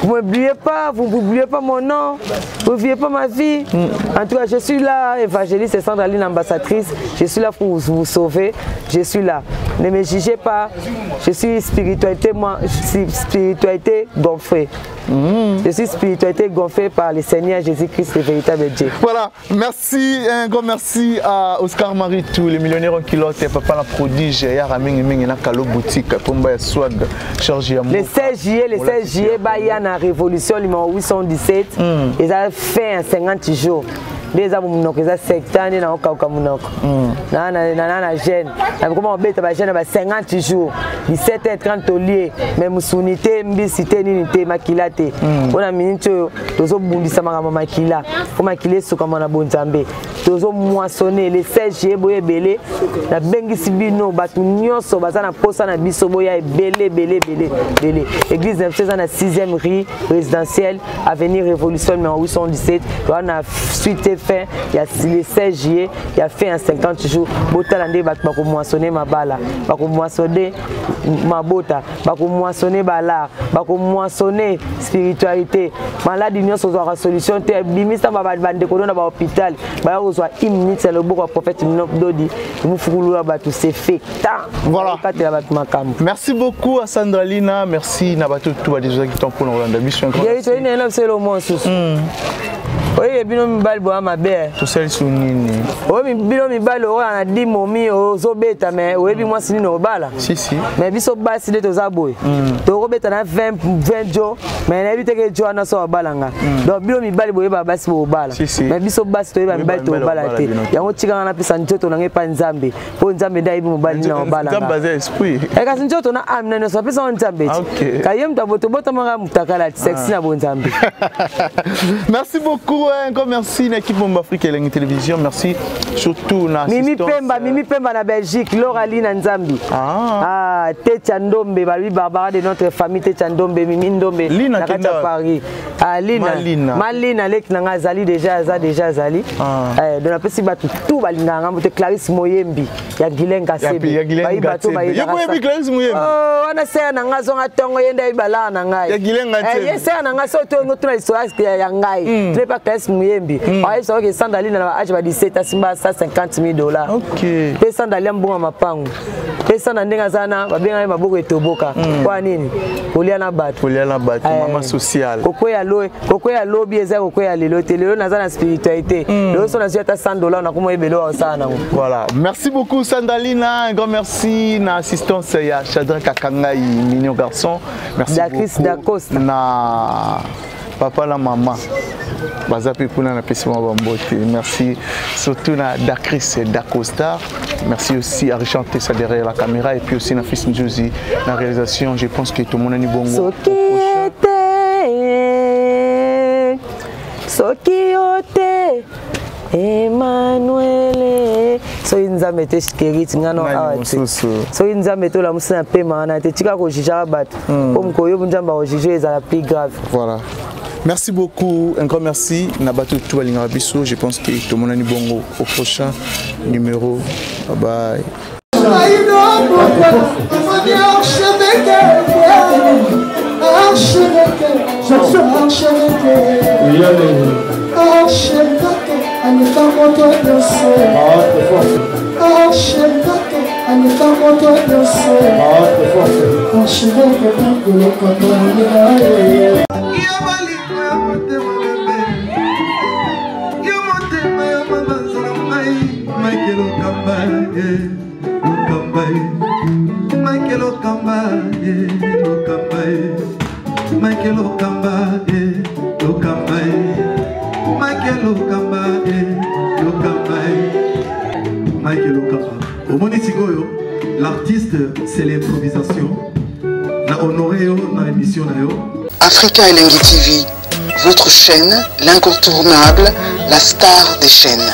Vous ne m'oubliez pas, vous n'oubliez pas mon nom, vous n'oubliez pas ma vie. En tout cas, je suis là, évangéliste Sandraline, ambassadrice. Je suis là pour vous sauver. Je suis là. Ne me jugez pas. Je suis spiritualité, moi, je suis spiritualité gonflée. Je suis spiritualité gonflée par le Seigneur Jésus-Christ, le véritable Dieu. Voilà, merci, un grand merci à Oscar Maritou, le millionnaire en culotte, papa la prodige, Yara Mingi Mingi na Kalo boutique, Pomba ya swag, chargé à Le 16 juillet, le 16 juillet, baya na révolution numéro 817, ils ont fait un 50 jours. Nde eza monoko eza secta nde naokauka monoko na na jeune nakoma kobeta bajeune na ba 50 jours 17h30 tolie mais mosuni te, mbisi te, nini te, makila te. Mpona miniti oyo tozobundisa makambo makila mpo makila esokama na bonzambe. Tozomoissonne le 16 juillet, boya ebele. Nabengisi bino bato nyonso baza na posa na biso, boya ebele ebele ebele ebele. Église na biso eza na 6e rue résidentielle, avenue Révolution numéro 817. Toza na suite fin ya le 16 juillet ya fin ya 50 jours. Botala nde bato bakomoissonne mabala, bakomoissonne mabota, bakomoissonne balar, bakomoissonne spiritualité. Maladi nyonso ozwaka solution te, bimisa bandeko no na bahôpital, baya kozwa une minute ya loboko ya prophète Dodi mufukulula bato, c'est fait. Voilà. Katela bato makambo. Merci beaucoup à Sandralina, merci na bato tout ba déjà qui pour Rolanda biso un grand. Yeri toyini na biso elo mosusu oyebi bino mibali boya mabe. Tosali nini? Oyebi bino mibali oyo na di momi ozobeta, mais oyebi mwasi nini obala. Si si. Mais biso basi nde toza boye, tokobeta na 20 20 jo, mais nayebi teke jo wana so abalanga. Donc bino mibali boyeba basi boobala, mais biso basi toyeba mibali tobala te. Yango tikanga napesa nzoto nanga epa Nzambe, mpo Nzambe nde ayebi mobali nini obalanga. Kasi nzoto na ame na nyonso apesa ngo Nzambe ti ka ye moto abotobotamaka motakala ti sexy na bonzambe. Merci beaucoup, encore merci l'équipe Bomba Afrique et Télévision, merci surtout na Mimi Pemba, Mimi Pemba na Belgique, Laura Lina Nzambi. Ah, Tetia Ndombe, babi Barbara de notre famille, Tetia Ndombe, Mimi Ndombe Lina na kati ya Paris. Ah, Lina. Malina. Malina leki na nga azali déjà, aza déjà azali. Donc napesi bato tout balingaka nga mote Clarisse Moyembi ya Guylain Kasebe. Ya Guylain Kasebe. Yo boyebi Clarisse Moyembi? Oh, wana sœur na nga zonga tongo ye nde ayebi na ngai. Ya Guylain Kasebe. Ye sœur na nga so to tuna histoire ya ngai. Tuna pa Clarisse Moyembi. Ayebi soki Sandalina na ba âge ba 17 asimba 150 000 $. Mpe Sandalia mbongo mapango. Mpe Sanda ndenge aza na babengaki maboko etoboka. Kwa nini? Kolia na bato. Kolia na bato, mama sociale. Kokweya lobi eza kokweya lelo te. Lelo naza na spiritualité. Lelo so nazwi ata 100 $, nakoma ebele oyo osala nango. Voilà. Merci beaucoup Sandalina, un grand merci na assistance ya Shadrach Akangai, mignon garçon. Merci Dacris beaucoup. Dacosta. Na papa na mama baza mpe kuna, napesi mwa bambote. Merci surtout na Dacris Dacosta. Merci aussi à Richard Tessa derrière la caméra et puis aussi na fils Nzuzi na réalisation. Je pense que tomonani bongo. Soki ete soki yo te Emmanuel, soki Nzambe te keriti nga no awa te, soki Nzambe te olamusi na pema wana te, tika kojugeaka bato po mokolo yo Nzambe akojuge ezala plus grave. Voilà. Merci beaucoup, un grand merci. Na bato tout balingaka biso, je pense que tomonani bongo au prochain numéro. Bye bye. Archevêque, archevêque, archevêque, archevêque, aleka moto nyonso, archevêque, aleka moto nyonso, archevêque, kolokotolela. Yo bolingo ya motema bebe, yo motema ya mabanza na ngai, Michael Okamba ye, Okamba ye, Michael Okamba ye, Okamba ye, Michael Okamba ye, Okamba ye, Michael Okamba ye, Okamba ye. Mike Lokamba. Omoni sikoyo, l'artiste, c'est l'improvisation. Na honoré yo na émission na yo. Africa Elengi TV, votre chaîne, l'incontournable, la star des chaînes.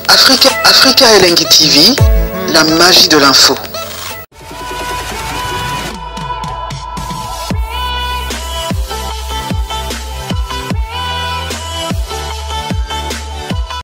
Africa, Africa Elengi TV, la magie de l'info.